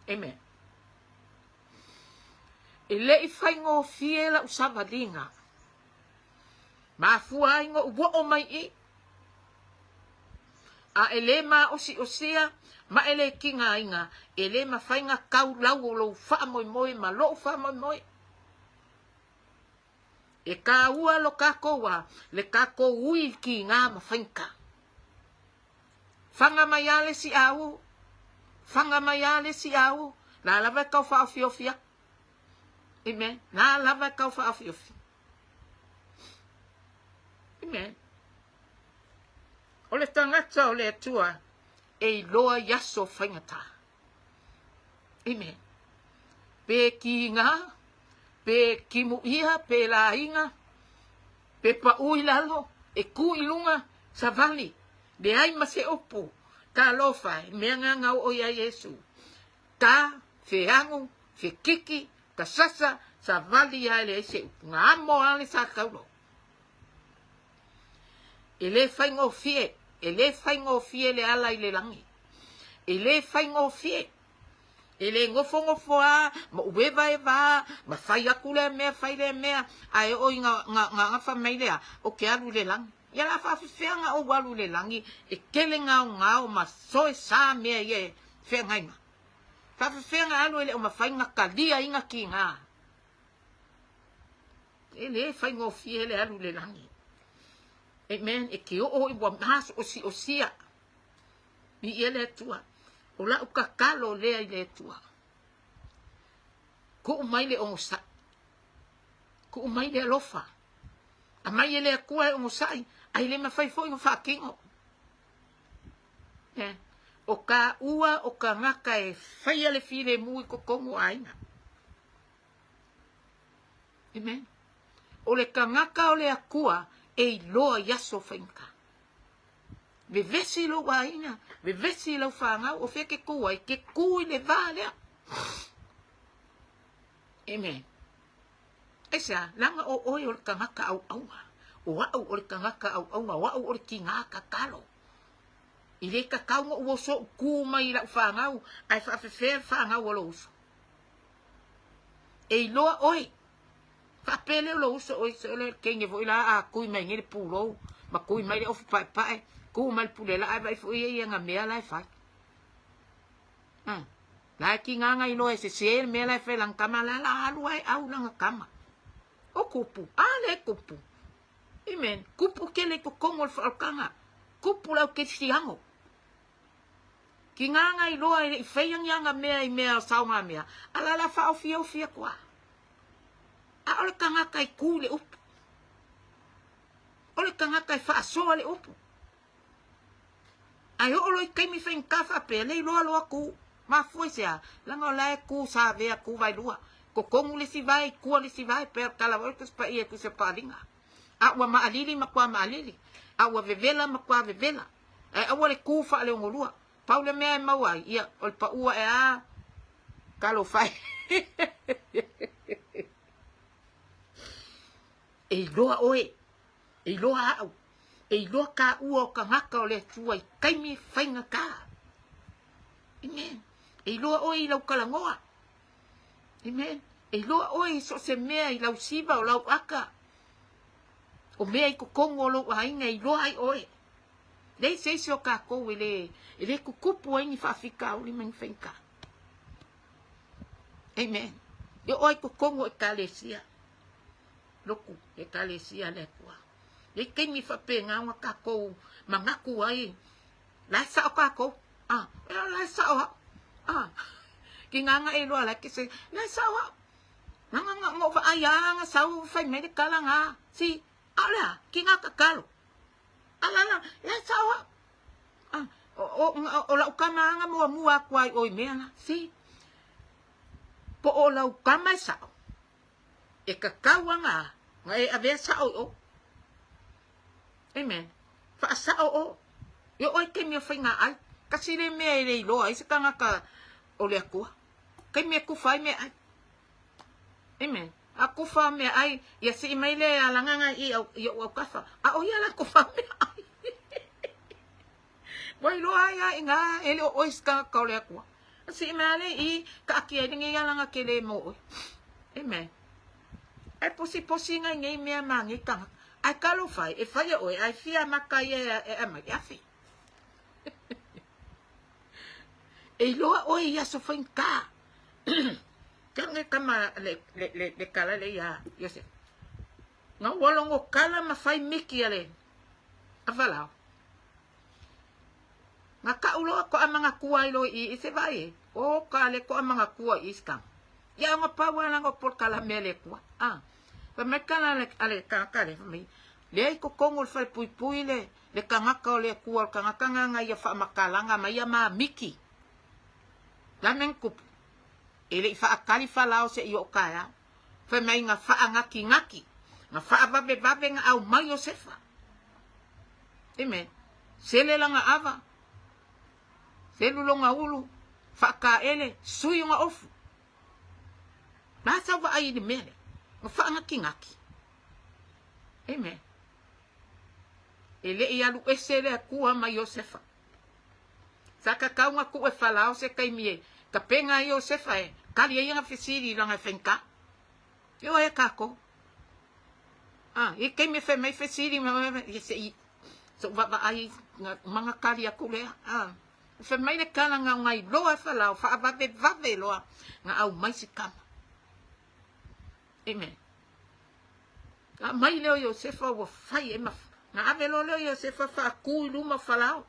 Amen. E le i faigofie lau savaliga. Mafua ai na ou oo mai i. A e le maosiosia ma e le tigaina, e le mafai na tau lau o lou faamoemoe ma lou faamoemoe. E taua lo tatou a le tatou ui i tiga ma faigata. Faga mai a le isi au, faga mai a le isi au, la lava e tau faaofiofi atu. Amen. La lava e tau faaofiofi. Amen. O le tagata o le Atua e iloa i aso faigata. Amen. Pe kiga, pe kimuia, pe laiga, pe pau i lalo, e ku i luga, savali, leai ma se upu, talofa e, mea nga na oo ia Iesu. Ta, feagu, fekiki, tasasa, Savali lava e leai se upu. Na amo lava le sa taulo. E le faigofie, e le faigofie le ala i le lagi. E le faigofie. E le nofonofo lava ma uevaeva lava ma fai atu lea mea fai lea mea ae oo ina gafa mai lea ou te alu i le lagi. Ia o le a faafefea ona ou alu i le lagi e tele gaogao ma soesa mea ia e feagai ma. Faafefea ona alu e le o mafai ona taliaina tiga. E le faigofie le alu i le lagi. Amen. E te oo i ua masosiosia. Viia le Atua. O lau tatalo lea i le Atua. Tuu mai le onosai. Tuu mai le alofa. Aumai e le Atua e onosai, ae le mafai foi ona faatino. Eh, o tāua o tagata e faia le filemu i totonu o aiga. Amen. O le tagata o le Atua e iloa i aso faigata. Vevesi lou aiga, vevesi lau fanau, o fea e te tu ai? Te tu i le va lea. Amen. Aisea? Leaga o oe o le tagata auauna. O au o le tagata auauna, o au o le tiga tatalo. I le tatau ona ou oso ou tu mai i lau fanau, ae faafefea le fanau a lou uso. E iloa oe. Faapea lea o lou uso oi se ole teine foi la a kui mai nei le pulou ma kui mai le ofu paepae, ku mai le pule laa e vaai foi ia i ana mea la e fai. La e tiga na iloa e sese le mea la e fai lana tama la la alu ai au lana tama. O kupu, a le kupu. Amen. Kupu tele i totonu o le faaolataga. Kupu le au kerisiano. Tiga na iloa e le i faia ni ana mea i mea o saogamea, a la la faaofiofi atu lava. A o le tagata e tu i le upu. O le tagata e faasoa le upu. Ae oo loa i taimi faigata faapea, le iloa loa tu. Mafua i se a? Leaga o la e tu savea tu vaelua. Totonu le isi vae, i tua le isi vae, pei o le tala foi o le Tusi Paia i Tusi o Paaliga. A ua maalili matua maalili, a ua vevela matua vevela. Ae aua le tu faaleogolua. Pau le mea e maua ai, ia, o le pau ae a, talofa e. E iloa oe, e iloa au, e iloa tāua o tagata o le Atua i taimi faigata. Amen. E iloa oe i lau talanoa. Amen. E iloa oe i so o se mea i lau siva o lau aka. O mea i totonu o lou aiga e iloa ai oe. Leai se isi o kākou e lē, e lē tutupu ai ni faafitauli ma ni faigata. Amen. E oo ai totonu o Ekalesia, lotu, Ekalesia a le Atua. Leai taimi faapena ona kākou manatu ai, la e sao kākou. Ah, e la e sao au. Ah, ki ngā nga e loa la ke se, la e sao au. Nga nga nga ngo vaai a nga sau fai mai le kala nga, si, ʻaʻole a, ki ngā kakalo. Alala, e sao au. Ah, o, o, o lau kama anga muamua aku ai oi mea la. Si. Po o lau kama e sao. E kakau anga nga e avea sao i o. Amen. Faasao o. E oo ai taimi o faiga ai. Kasi le mea e le iloa ai se tagata o le Atua. Taimi e kufa ai meaai. Amen. A kufa meaai, ia sii mai le alagaga i au, i ou aukafa. A o ia la kufa meaai. Ua iloa ai a i ngā e le o oe se tagata o le Atua. A sii mai ale i kaatia ai lenei alaga tele mo oe. Amen. Ae posiposi ngai nei mea ma nei tagata. Ae talofa e, e fai e oe, ae fia mata ia e aumai, e afe. E iloa oe i aso faigata. Ke nge kama le, le, le, le kala le ia Iosef. Nga ua logo kala ma fai miki a le a Falao. Nga kau loa ko amanga kua i loi i i se vai e. O ka le ko amanga kua i iskam. Ia nga pau ala ngo pol kala mea le kua. Ah. Fa mai kala le ale ka ka le fa mai. Lea i kokongo le fale puipui le le kangaka o le kua o le kangaka nga ia whaamakalaga ma ia ma miki. La mea na tupu, e le i faatali Falao seʻi oo taeao. Fai mai na faanakigaki, na faavavevave na aumai Iosefa. Amen. Sele lana ava, selu lona ulu, faataele, sui ona ofu. La sau vaai i le mea lea. Na faagatigati. Amen. E le i alu ese le Atua ma Iosefa. Sa tatau na tuu e Falao se taimi e tapena ai Iosefa e tali ai ana fesili i lana e faigata. E o ai a tatou. A, i taimi e fai mai fesili ma ia se i sou vaavaai ma na tali atu lea. A, fai mai le tala na ona iloa e Falao faavavevave loa na aumai se tama. Amen. Na aumai lea o Iosefa ua fai ai ma na ave loa lea o Iosefa faatu i luma o Falao.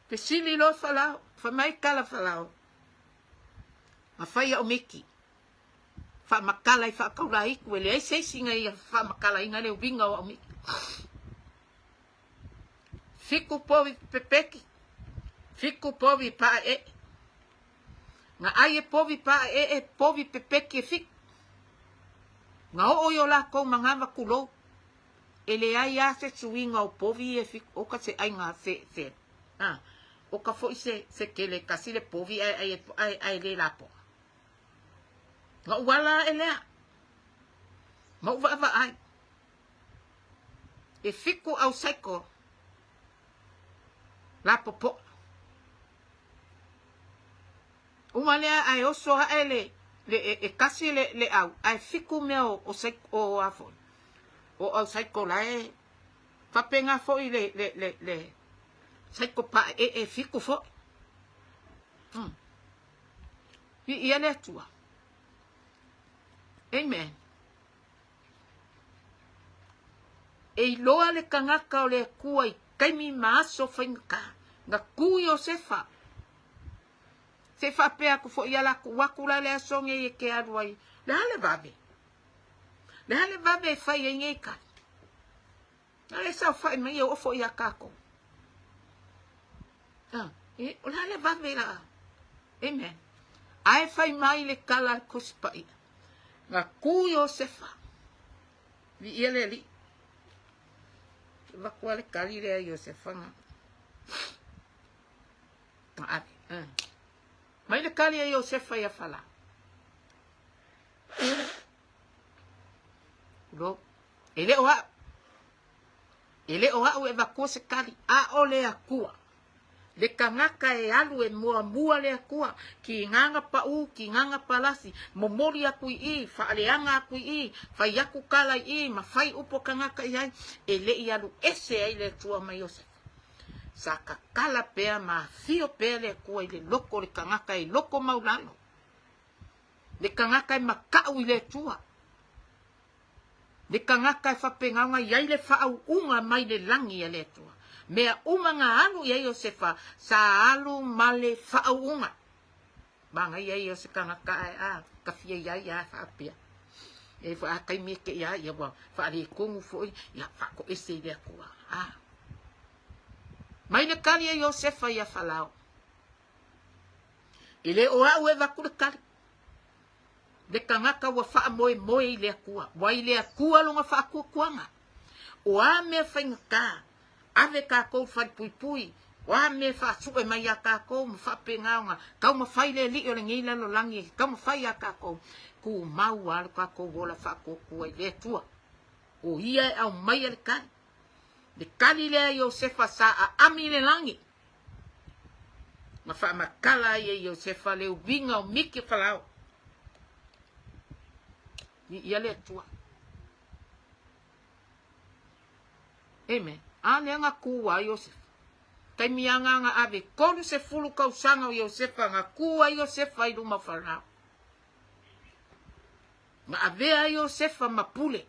Fesili loa Falao, fai mai tala Falao, na fai au miki, faamatala i faataulaitu, e leai se isi na ia faamatalaina le uiga o au miki. Fiku povi pepeki, fiku povi paaee. Na ai e povi paaee, povi pepeki e fiku. Na oo i o lakou manava kulou, e leai a se suiga o povi e fiku, o ka se aiga se, se, a, o ka foi se, se kele kasi le povi ae ai ae, ae le lapoa. Na ou ala ae lea, ma ou vaavaai. E fiku au saiko lapopoa. Uma lea ae oso ae le, le e, e kasi le, le au, ae fiku mea o, o, saiko, o a foi. O au saiko la e faapena foi le, le, le, le saiko paeee e fiku foi. Viia le Atua. Amen. E iloa le tagata o le Atua i taimi ma aso faigata. Na tu Iosefa. Se i faapea atu foi ia latou atu la le aso nei e te alu ai. Le a le vave? Le a le vave e fai ai nei tali? Na le saofai mai e oo foi ia tatou. Ah, e, o le a le vave la? Amen. Ae fai mai le tala a le Tusi Paia. Na tu Iosefa. Viia le Alii. Avatu lava le tali lea Iosefa na. Na ave. Ah. Mai le tali a Iosefa ia Falao. Tulou. E le o au. E le o au e avatua se tali, a o le Atua. Le tagata e alu e muamua le Atua, kīnāna paʻū, kīnāna palasi, momoli aku i i, faaleaga aku i i, fai aku tala i i, ma fai upu a tagata i ai, e le i alu ese ai le Atua ma Iosefa. Sa tatala pea ma afio pea le Atua i le loko o le tagata e loko maulalo. Le tagata e makaʻu i le Atua. Le tagata e faapena i ai le faauuga mai le lagi a le Atua. Mea uma na alu i ai Iosefa, sa alu ma le faauuga. Manaia ia o se tagata ae a ka fia iai a faapea. E foi a taimi e te ia ia ua faaletonu foi ia faatoese i le Atua. A. Mai le tali a Iosefa ia Falao. E le o au e avatu le tali. Le tagata ua faamoemoe i le Atua, ua i le Atua lona faatuatuaga. O a mea faigata, ave tatou i falepuipui, o a mea e faasue mai ia tatou ma faapena ona taumafai le alii o lenei lalolagi e taumafai ia tatou, tumau lava lo tatou ola faatuatua i le Atua. O ia e aumaia le tali. Le tali lea a Iosefa sa aami i le lagi. Na faamatala ai e Iosefa le uiga o miki o Farao. Viia le Atua. Amen. A lea na ku ai Iosefa. Taimi anga na ave 30 tausaga o Iosefa na ku ai Iosefa i luma o Farao. Na avea ai Iosefa ma pule.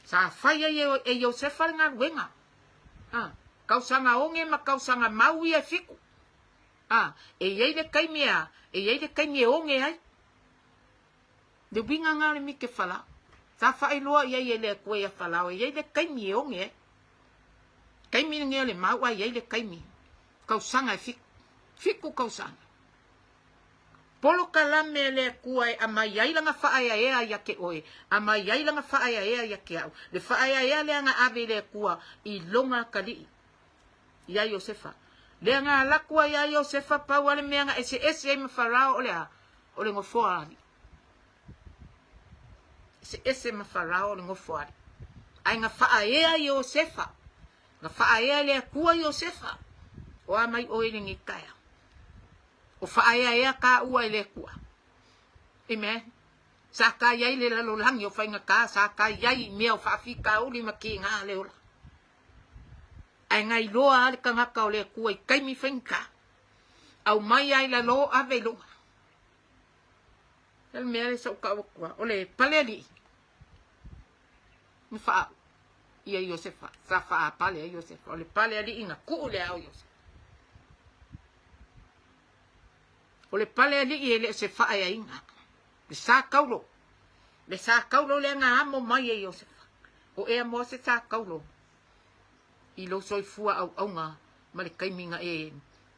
Sa fai ai e Iosefa le galuega. A, tausaga oge ma tausaga mau ia e fiku. A, e i ai le taimi e a, e i ai le taimi e oge ai. Le uiga na o le mike Farao. Sa faailoa i ai e le Atua ia Farao, e i ai le taimi e oge ai. Taimi lenei o le mau a i ai le taimi, tausaga e fiku. Fiku tausaga. Polokalame a le Atua e aumai ai lana faaeaea ia te oe, aumai ai lana faaeaea ia te au. Le faaeaea lea na ave i le Atua i lona atalii, ia Iosefa. Lea na alu atu ai ia Iosefa pau a le mea na eseese ai ma Farao o le a? O le nofoa alii. Eseese ma Farao o le nofo alii. Ae na faaea Iosefa. Na faaea e le Atua Iosefa. O a mai oe i lenei taeao? O faaeaea tāua e le Atua. Amen. Sa ta i ai le lalolagi o faigata, sa ta i ai i mea o faafitauli ma kīnā le ola. Ae na iloa lava le tagata o le Atua i taimi faigata. Aumai lava i lalo ave i luga. O le mea lea sa ou tau atua, o le pale alii, na faa ia Iosefa, sa faapale ai Iosefa. O le pale alii na tuu le ao Iosefa. O le pale alii e le o se faaeaina. Le sa taulo. Le sa taulo lea na amo mai e Iosefa. O ea moa se sa taulo i lou soifua auauna ma le taimi na e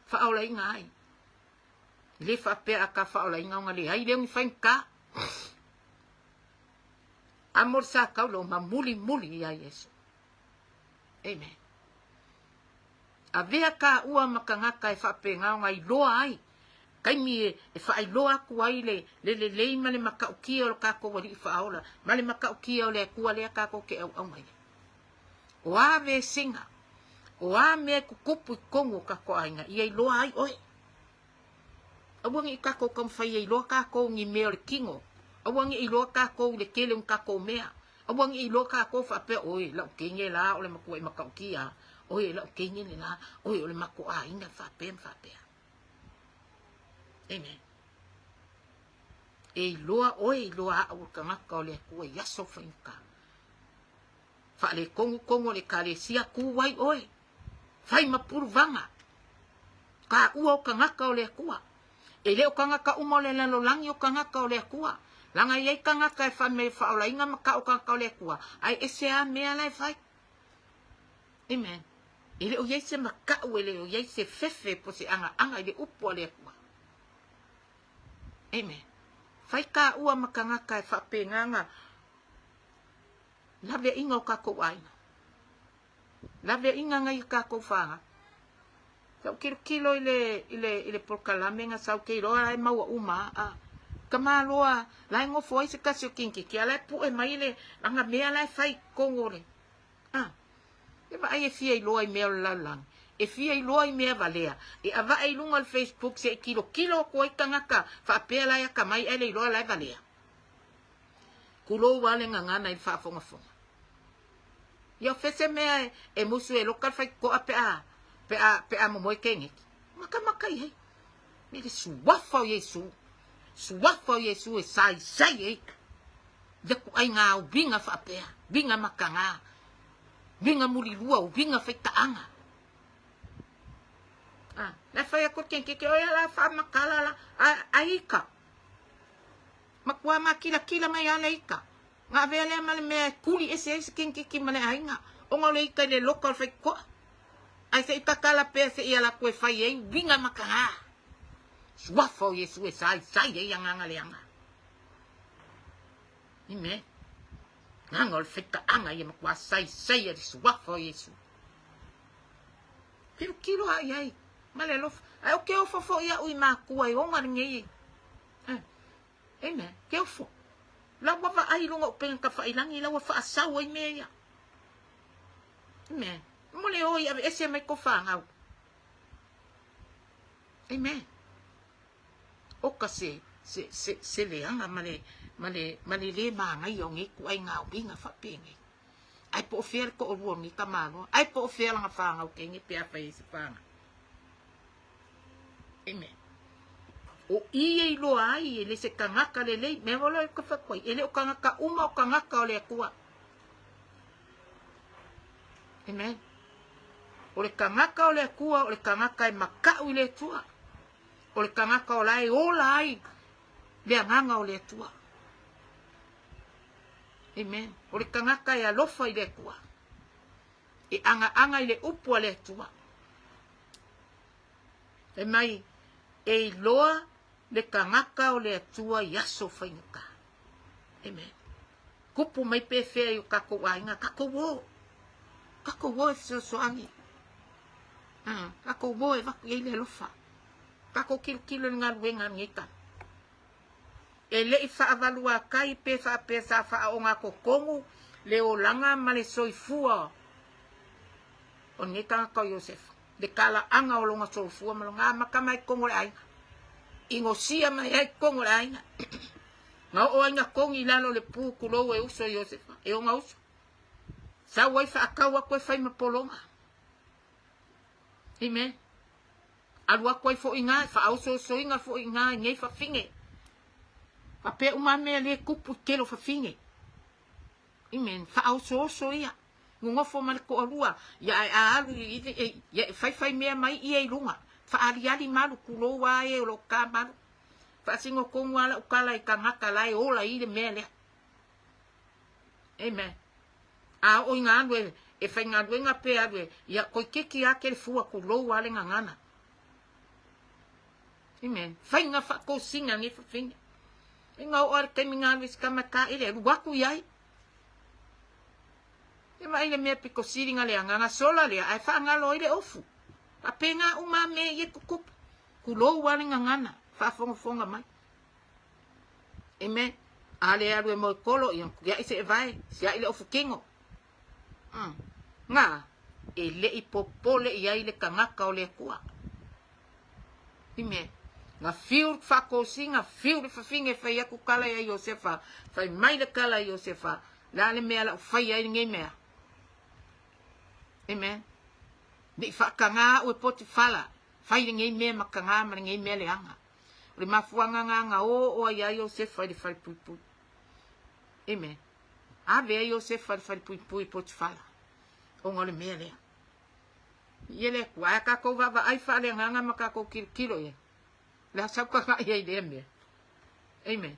faaolaina ai. E le faapea a ta faaolaina ona leai lea o ni faigata. Amo le sa taulo ma mulimuli ia Iesu. Amen. Avea tāua ma tagata e faapena ona iloa ai, taimi e faailoa atu ai le le lelei ma le matautia o lo tatou Alii Faaola, ma le matautia o le Atua lea tatou te auauna i ai. O a vesiga, o a mea e tutupu i totonu o tatou aiga, ia iloa ai oe. Aua ne i tatou taumafai e iloa tatou ni mea o le tino. Aua ne i iloa tatou i le tele o ni tatou mea. Aua ne i iloa tatou faapea, oi, lau teine la o le matuai matautia, oi, lau teine le la, oi, o le matou aiga faapea ma faapea. Amen. E iloa oe, iloa au o le tagata o le Atua i aso faigata. Faaletonu tonu o le Ekalesia, tu ai oe. Fai ma puluvaga. Taua o tagata o le Atua. E le o tagata uma o le lalolagi o tagata o le Atua. Leaga e i ai tagata e fai mai faaolaina ma tau tagata o le Atua, ae ese lava mea la e fai. Amen. E le o i ai se matau, e le o i ai se fefe po se agaaga i le upu a le Atua. Amen. Fai taua ma tagata e faapena na laveaiga o tatou aiga. Laveaiga nai a tatou fanau. Sa ou tilotilo i le, i le, i le polokalame na sau ke iloa la e maua uma a. Tamaloa la e nofo ai se tasi o kinkikia a la e pue mai le ana mea la e fai i totonu o le a. E vaai e fia iloa i mea o le lalolagi. E fia iloa i mea valea. E avae i luga o le Facebook se i tilotilo atu ai tagata faapea la e atamai ae le iloa la e valea. Tulou lava le gagana i le faafogafoga. Ia o fea se mea e musu e loka le faitotoa pe a, pe a, pe a momoe keneki. Makamaka i ai. Me le suafa o Iesu. Suafa o Iesu e saisai ai. Ia kuai ngā uiga faapea, uiga makagā, uiga mulilua, uiga faitaaga. Ah, la fai aku kenkeke, o ia la whaamakala la, a, a ika. Matua mākilakila mai a le ika. Na avea lea ma le mea e kuli ese ai se kenkeke ma le aiga, ona o le ika i le loka o le faitotoa. Ae se i tatala pea seia alu atu e fai ai uiga makaga. Suafa o Iesu e saisai ai agaga leaga. Amen. Agaga o le faitaaga ia matua saisai ai le suafa o Iesu. Tilotilo lava i ai ma le alofa. Ae ou te ofo foi au i matua e ona lenei. Eh. Amen. Ke ofo. La ua vaai i luga o upega tafailagi, la ua faasau ai mea ia. Amen. Mo le o i aveese mai ko fanau. Amen. Oka se, se, se, se leaga ma le, ma le, ma le le mānaia o nei ituaiga uiga faapenei. Ae po o fea le toalua o lenei tamaloa? Ae po o fea lana fanau teine pe afai ai se fanau? Amen. O i e iloa ai e le se tagata lelei, mea wala e ka whakuai, e le o tagata uma o tagata o le Atua. Amen. O le tagata o le Atua, o le tagata e makau i le Atua. O le tagata o la e ola ai le agaga o le Atua. Amen. O le tagata e alofa i le Atua. E agaaga i le upu a le Atua. Fai mai, e iloa le tagata o le Atua i aso faigata. Amen. Kupu mai pe fea i o tatou aiga, tatou o. Tatou o e fesoasoani. Tatou o e avatu i ai le alofa. Tatou tilotilo i le galuega a lenei tama. E le i faavaluatai pe faapea sa faaogatotonu le olaga ma le soifua o lenei tagata o Iosefa, le talaaga o lona soifua ma lona amata mai totonu o le aiga, inosia mai ai totonu o le aiga. Na oo ai na togi i lalo o le pu, tulou e uso Iosefa, e ona uso. Sau ai faatau atu e fai ma pologa. Amen. Alu atu ai foi ina, faaososoina foi ina i nei fafine. Faapea uma mea le tupu i tele o fafine. Amen. Faaosooso ia. Nonofo ma le toalua, ia ae a alu i, ia e faifai mea mai ia i luga. Faaliali malu, tulou a e o lo o ta malu. Faasino tonu lava lau tala i tagata la e ola i le mea lea. Amen. A oo ina alu e, e faigaluega pe alu e, ia toeitiiti lava tele fua tulou lava le gagana. Amen. Faiga faatosina nei fafine. Ina oo lava le taimi na alu i si tama taele, alu atu i ai. E vaai le mea pito sili na le agaga sola lea, ae faagalo ai le ofu. Faapena uma mea ia tutupu. Tulou lava le gagana, faafogafoga mai. Amen. A le alu e moe kolo, ia tiai se evae, siai le ofu kino. Nga, e le i popole i ai le tagata o le Atua. Amen. Na fiu le faatosina, fiu le fafine e fai atu tala ia Iosefa, fai mai le tala a Iosefa, le a le mea lau fai ai lenei mea. Amen. Ne i faatagā au e Potifala, fai lenei mea ma tagā ma lenei mea leaga. O le mafuaaga lena na oo ai ia Iosefa i le falepuipui. Amen. Ave ai Iosefa i le falepuipui i Potifala, ona o le mea lea. Ia le Atua, ae tatou vaavaai faaleagaga ma tatou tilotilo i ai. Le a sau tagai ai i lea mea. Amen.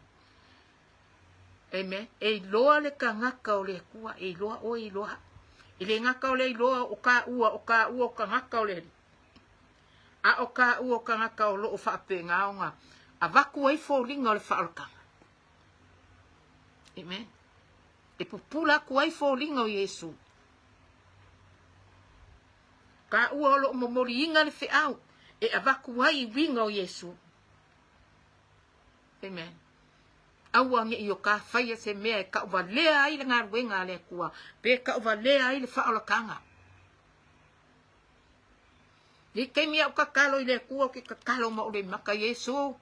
Amen. E iloa le tagata o le Atua, e iloa oe, e iloa au. E le gata o le iloa o taua, o taua o tagata o le Alii. A o taua o tagata o lo o faapena ona avatu ai foliga o le faaolataga. Amen. E pupula atu ai foliga o Iesu. Taua o lo o momoliina le feau e avatu ai uiga o Iesu. Amen. Aua ne i o ka faia se mea e tauvalea ai le galuega a le Atua, pe tauvalea ai le faaolataga. I taimi au tatalo i le Atua, ou te tatalo ma ou lemaka, Iesu,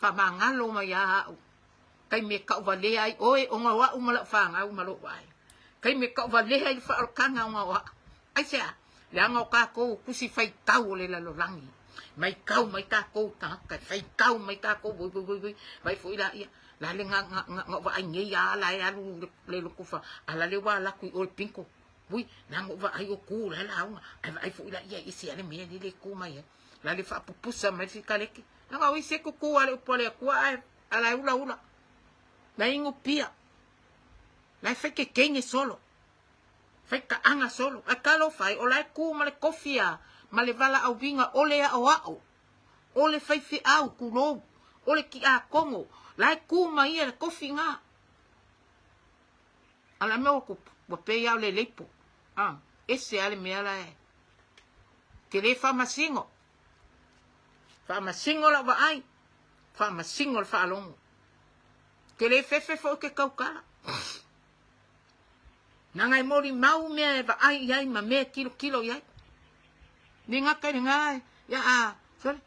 faamagalo mai a au. Taimi e tauvalea ai oe ona o au ma lau fanau ma lou aiga. Taimi e tauvalea ai le faaolataga ona o au. Aisea? Leaga o tatou o tusi faitau o le lalolagi. Maitau mai tatou tagata, faitau mai tatou, voi voi voi voi, vai foi laia. La le na, na, na, na vaai nei a la e alu le, le lotu fa, a la le ua alu atu i o le pinto. Ui, na na vaai o ku la lauga, ae vaai foi laia i ese a le mea le le ku mai ai. La le faapupusa mai le sikaleki. Leaga o isi e tutu lava le upu a le Atua ae a la e ulaula. La e inu pia. La e fai kekeine solo. Fai taaga solo. Ae talofa e, o la e tu ma le tofi a, ma le valaauina o le aoao, o le faifeau, tulou, o le tiakono, la e tu ma ia le tofi na. A la mea ua tupu, ua pei lava o le leipo. A, ese lava le mea la e. Te le faamasino. Faamasino lau vaai, faamasino le faalogo. Te le fefe foi ke tautala. Nanga e molimau mea e vaai i ai ma mea e tilotilo i ai. Le gata i lena, ia a, sorry,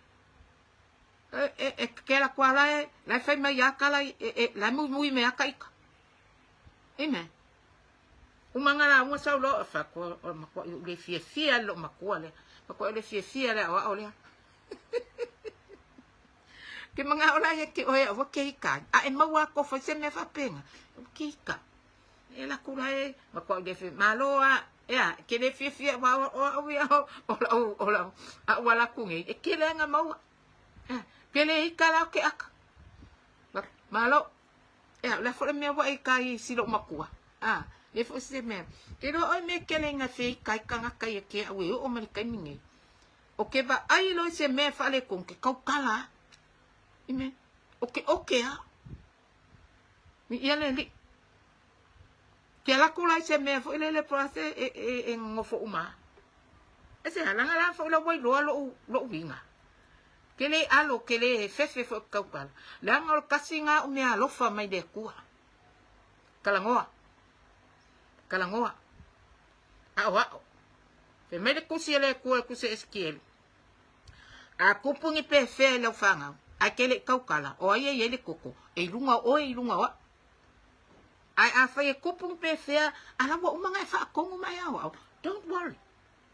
e, e, e ke ala kua la e, la e fai mai ia kala, e, e, la e muimui me aka ika. Amen. Uma nga lauga sau loa, fa ko o matua i le fiafia le matua le. Matua le fiafia le aoao lea. Ke manao la ia te oe aua ke ika. A e maua ko fai se mea faapena. Ke ika. E la kula e matua i le fi malo a ea ke le fiafia wa o au ia o lau o lau a ua la ku nei e ke le nga maua. Ke le ika la ke aka. Malo. Ea, o le a foi le mea ua e ika ai i si lou makua? A, le foi se mea. Ke iloa oe mea kele ina fe ika ai tagata ia te au e oo mai le taimi nei. O ke vaai loa i se mea e faaletonu, ke tautala a. Amen. O ke oke a. Ia le alii. Ke alu atu la i se mea foi lele po o le a se e, e, e nonofo uma a. Aisea, leaga la foi la ua iloa lou, lou uiga. Ke le alo, ke le fefe foi ke kaukala. Leaga o le kasi ga o mea alofa mai le Atua. Kalagoa. Kalagoa. Aʻoaʻo. Fai mai le tusi a le Atua le tusi a Esekielu. A tupu ni pefea i lau fanau, ae ke le i tautala, o ai e i ai le toto, e i luga o oe, i luga o a'u. Ae afai e tupu ni pefea, a la ua uma ona e faatonu ma e aoao, don't worry.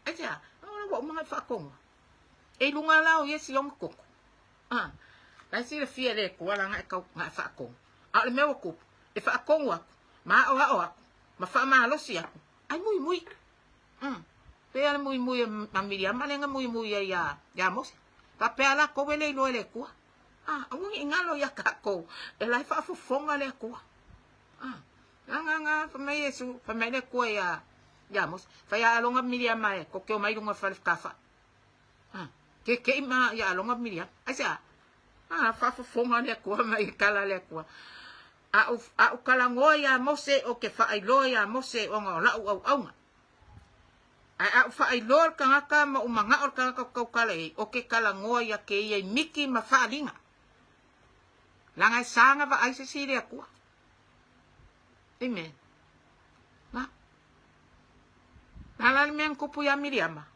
Aisea? O la ua uma ona e faatonu. E i luga la o ia si ona toto. A, la e silafia e le Atua la na e tau, na e faatonu. A o le mea ua tupu, e faatonu atu, ma aoao atu, ma faamalosi atu, ae muimui. Pei lava le muimui a Miriama lea na muimui ai ia, ia Mose. Faapea latou e le iloa e le Atua. Ah, aua ne i galo ia tatou, e la e faafofoga le Atua. Ah, na, na, fai mai Iesu, fai mai le Atua ia, ia Mose, fai a aloga Miriama e koke o mai luga fale tafa. Ah, ke ke ma ia aloga Miriama. Aisea? Ah, faafofoga le Atua mai kala le Atua. A ou, a ou talanoa iā Mose, ou te faailoa iā Mose ona o la'u auauna. Ae a ou faailoa le tagata ma ou mana'o le tagata ou te tautala i ai, ou te talanoa ia te ia i miti ma faaaliga. Leaga e sa ona vaai se isi i le Atua. Amen. Na. Na la le mea na tupu iā Miriama,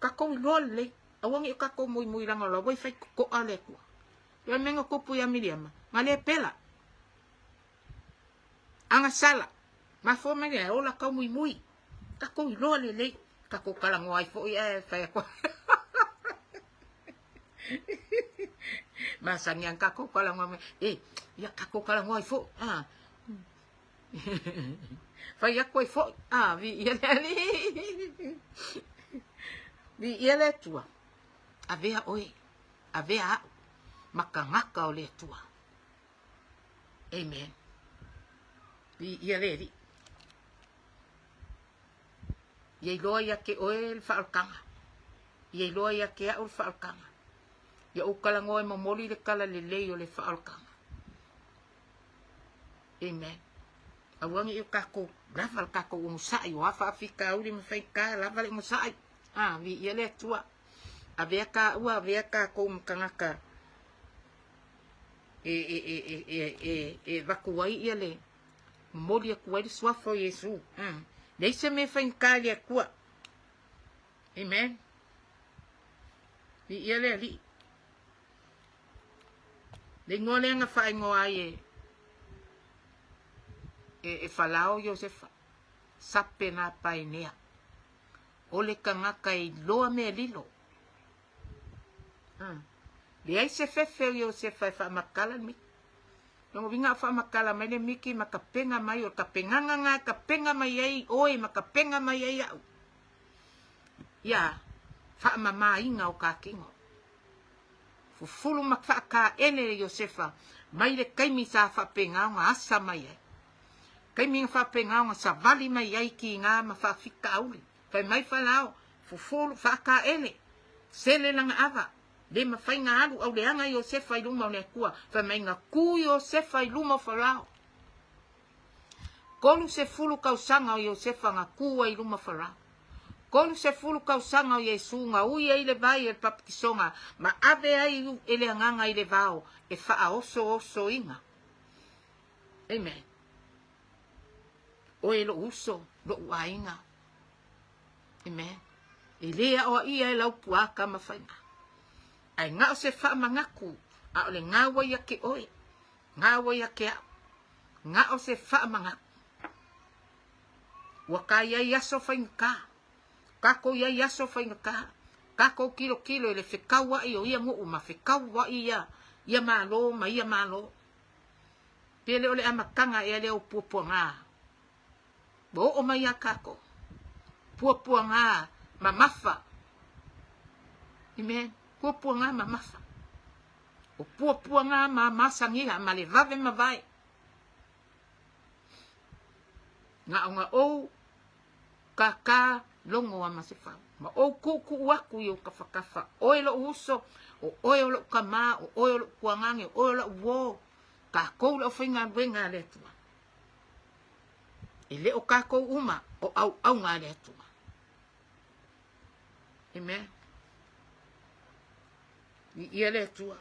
tatou iloa lelei, aua ne i o tatou muimui leaga o la ua i fai toto'a le Atua. Le mea na tupu iā Miriama, na le pela. Agasala, mafua mai lea, e ola taumuimui. Tatou iloa lelei, tatou talanoa ai foi ae fai atu. Masani lava tatou talanoa mai, e, ia tatou talanoa ai foi. Ah. Fai atu ai foi. Ah, viia le Alii. Viia le Atua. Avea oe. Avea a'u ma tagata o le Atua. Amen. Viia le Alii. Ia iloa ia te oe le faaolataga. Ia iloa ia te a'u le faaolataga. Ia ou talanoa e momoli le tala lelei o le faaolataga. Amen. Aua ne i o tatou lava le tatou onosai, o a faafitauli ma faigata, lava le onosai. Ah, viia le Atua. Avea tāua, avea tākou ma tagata e, e, e, e, e, e, e avatu ai ia le momoli atu ai le suafa o Iesu. Mm. Leai se mea e faigata i le Atua. Amen. Viia le Alii. Le igoa lea na faaigoa ai e, e, e Falao Iosefa. Sape nā paenea. O le tagata e iloa mea lilo. Leai se fefe o Iosefa e faamatala le miki. Lona uiga a faamatala mai le miki ma tapena mai, o le tapenaga lena e tapena mai ai oe ma tapena mai ai au ia faamamaina o ta tino. Fufulu ma faataele Iosefa mai le taimi sa faapena ona asa mai ai. Taimi na faapena ona savali mai ai kiga ma faafitauli. Fai mai Falao, Fufulu, faataele, sele lana ava, le mafai na alu auleaga Iosefa i luma o le Atua. Fai mai na tu Iosefa i luma o Falao. 30 tausaga o Iosefa na tu ai i luma o Farao. 30 tausaga o Iesu na ui ai le vai o le papatisoga ma ave ai e le Agaga i le vao e faaosoosoina. Amen. Oe lo'u uso, lo'u aiga. Amen. E le aoaia e lau puaka ma faiga. Ae na o se faamanatu, a o le gau ai ia te oe, gau ai ia te a'u. Na o se faamanatu. Ua ka i ai aso faigata. Tatou i ai aso faigata. Tatou tilotilo i le fetaua'i o ia nuu ma fetaua'i ia, ia Malo ma ia Malo. Pe le o le amataga ea lea o puapuaga ua oo mai ia tatou. Puapuaga mamafa. Amen. Puapuaga mamafa. O puapuaga ma masagia ma le vave mavae. Na ona ou kākā logo a ma se fau. Ma ou kuʻukuʻu aku i ou tafatafa, ʻoe loʻu uso, ʻo ʻoe o loʻu kamā, ʻo ʻoe o loʻu kuagage, ʻo ʻoe o laʻu uō, kākou le aufaigaluega a le Atua. E le o kākou uma, o ʻauʻauga a le Atua. Amen. Viia le Atua.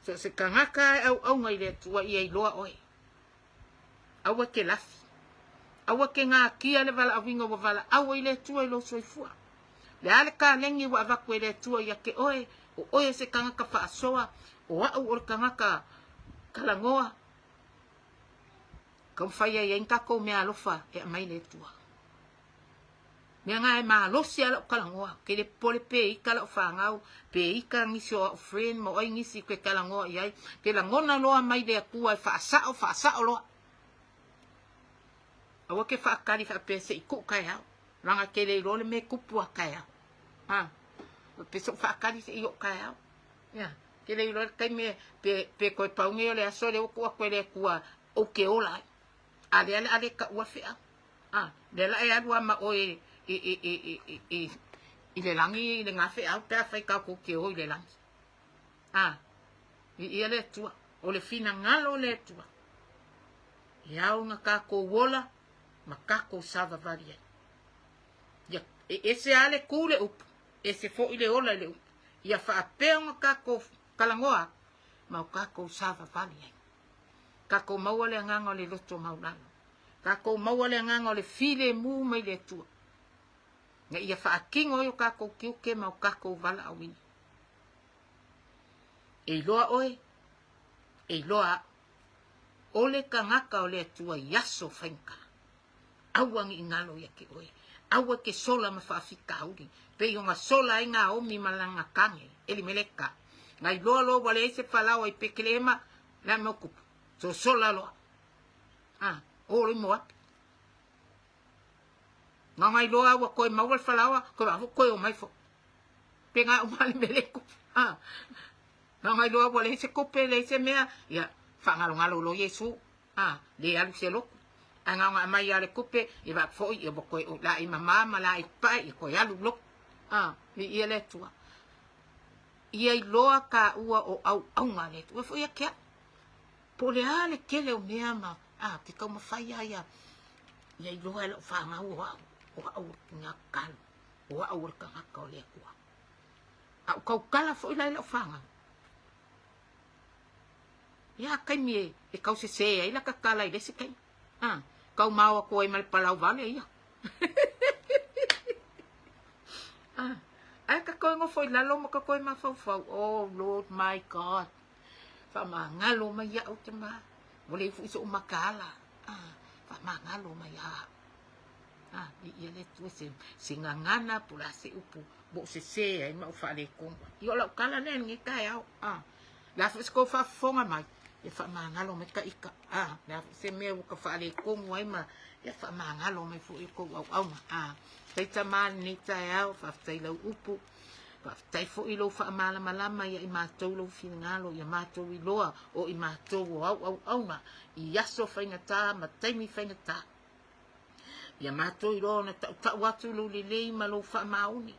So o se tagata e auauna i le Atua ia iloa oe. Aua e te lafi. Aua e te natia le valaauina ua valaau ai le Atua i lou soifua. Le a le kaleni ua avatu e le Atua ia te oe, o oe o se tagata faasoa, o au o le tagata talanoa, taumafai ai ai ni tatou meaalofa e aumai le Atua. Mea na e malosi a lau talanoa, ou te le popole pe ita lau fanau, pe ita nisi o au friend ma o ai nisi ou te talanoa i ai, te lagona loa mai le Atua e faasao, faasao loa. Aua ke faatali faapea se i tuu taeao, leaga e te le iloa le mea e tupu a taeao. Ha, pe se i faatali se i oo taeao. Ia, te le iloa le taimi pe, pe toe pau nei o le aso lea ua tuu atu e le Atua ou te ola ai. A lea le a le taua le feau. A, lea la e alu lava ma oe i, i, i, i, i, i, i le lagi i lena feau pe afai tatou te o i le lagi. A, viia le Atua, o le finagalo o le Atua, e ao ona tatou ola ma tatou savavali ai. Ia, e ese lava le tu le upu, ese foi le ola i le upu. Ia faapea ona tatou talanoa atu ma o tatou savavali ai. Tatou maua le agaga o le loto maualalo. Tatou maua le agaga o le filemu mai le Atua, ina ia faatino ai o tatou tiute ma o tatou valaauina. E iloa oe, e iloa au, o le tagata o le Atua i aso faigata. Aua ne i galo ia te oe. Aua e te sola ma faafitauli, pei ona sola ai Naomi ma lana tane, Elimeleka. Na iloa loa ua leai se falaoa i Petelehema, le a mea o tupu? Sosola loa. A, o le Moapi. Na ona iloa ua toe maua le falaoa, toe vaa foi toe omai foi. Pe na uma le mele tupe. A, na ona iloa ua leai se tupe, leai se mea, ia, faagalogalo loa Iesu. A, le alu se lotu. Ae na ona aumai lava le tupe, ia vaa foi, ia ua toe laei mama ma laei papae, ia toe alu lotu. A, viia le Atua. Ia iloa taua o auauna a le Atua. Ua foi ia te au. Po o le a le tele o mea ma, a, ou te taumafai lava ia, ia iloa e lau fanau o au, o au o le tina tatalo, o au o le tagata o le Atua. A ou tautala foi la i lau fanau, ia taimi e, e tausese ai la tatala i le isi taimi. A, taumao atu ai ma le palau vale ia. A, ae ka toe nofo i lalo ma ka toe mafaufau, oh Lord my God. Faamagalo mai iaʻu tama, ua leai foi soʻu makaala. Ah, faamagalo mai iaʻu. Ah, viia le Atua se, se gagana po o le a se upu ua ou sesē ai ma ou faaletonu ai. Ia o lau tala lea i lenei taeao. Ah, o le a foi se tou faafofoga mai, ia faamagalo mai ta ita. Ah, o le a foi se mea ua ta faaletonu ai ma, ia faamagalo mai foi o tou auauna. Ah, faafetai tama i lenei taeao, faafetai i lau upu. Faafetai foi i lou faamalamalama ia i matou lou finagalo, ia matou iloa o i matou o au auauna i aso faigata ma taimi faigata. Ia matou iloa ona tautau atu lou lelei ma lou faamaoni.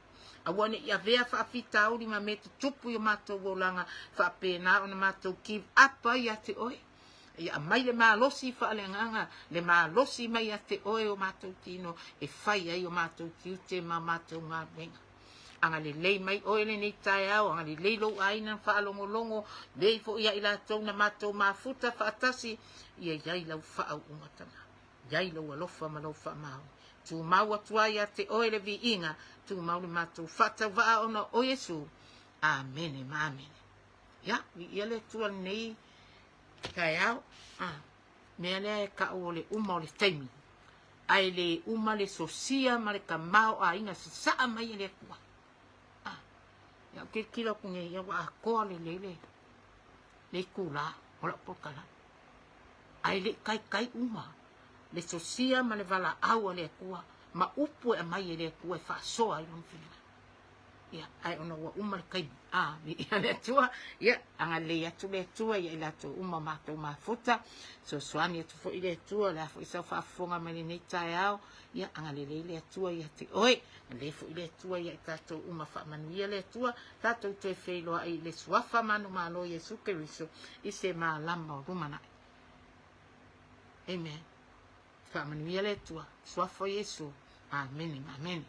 Aua ne i avea faafitauli ma mea tutupu i o matou olaga, faapena ona matou give up ai ia te oe. Ia aumai le malosi faaleagaga, le malosi mai ia te oe o matou tino e fai ai o matou tiute ma matou galuega. Agalelei mai oe lenei taeao, agalelei lou aiga na faalogologo, lei foi ia i latou na matou mafuta faatasi, ia i ai lau faauuga tama. Iai lou alofa ma lou faamaoni. Tumau atu ai ia te oe le viiga, tumau le matou faatauvaa ona o Iesu. Amene ma amene. Ia, viia le Atua lenei taeao. Ah, mea lea e tau o le uma o le taimi. Ae le uma le sosia ma le tamaoaiga sasaa mai e le Atua. Ah, ia ou tilotilo atu nei, ia ua atoa lelei le, le itulā o lau polokalame. Ae le i taitai uma le sosia ma le valaau a le Atua ma upu e aumai e le Atua e faasoa ai lona finagalo. Ia, ae ona ua uma le taimi. A, viia le Atua. Ia, agalelei atu le Atua ia i latou uma o matou mafuta. Fesoasoani atu foi le Atua, o le a foi sau faafofoga mai lenei taeao. Ia, agalelei le Atua ia te oe. Agalelei foi le Atua ia i tatou uma. Faamanuia le Atua, tatou toe feiloai i le Suafa manumalo Iesu Keriso i se malama o lumanai. Amen. Faamanuia le Atua. Suafa o Iesu. Amene ma amene.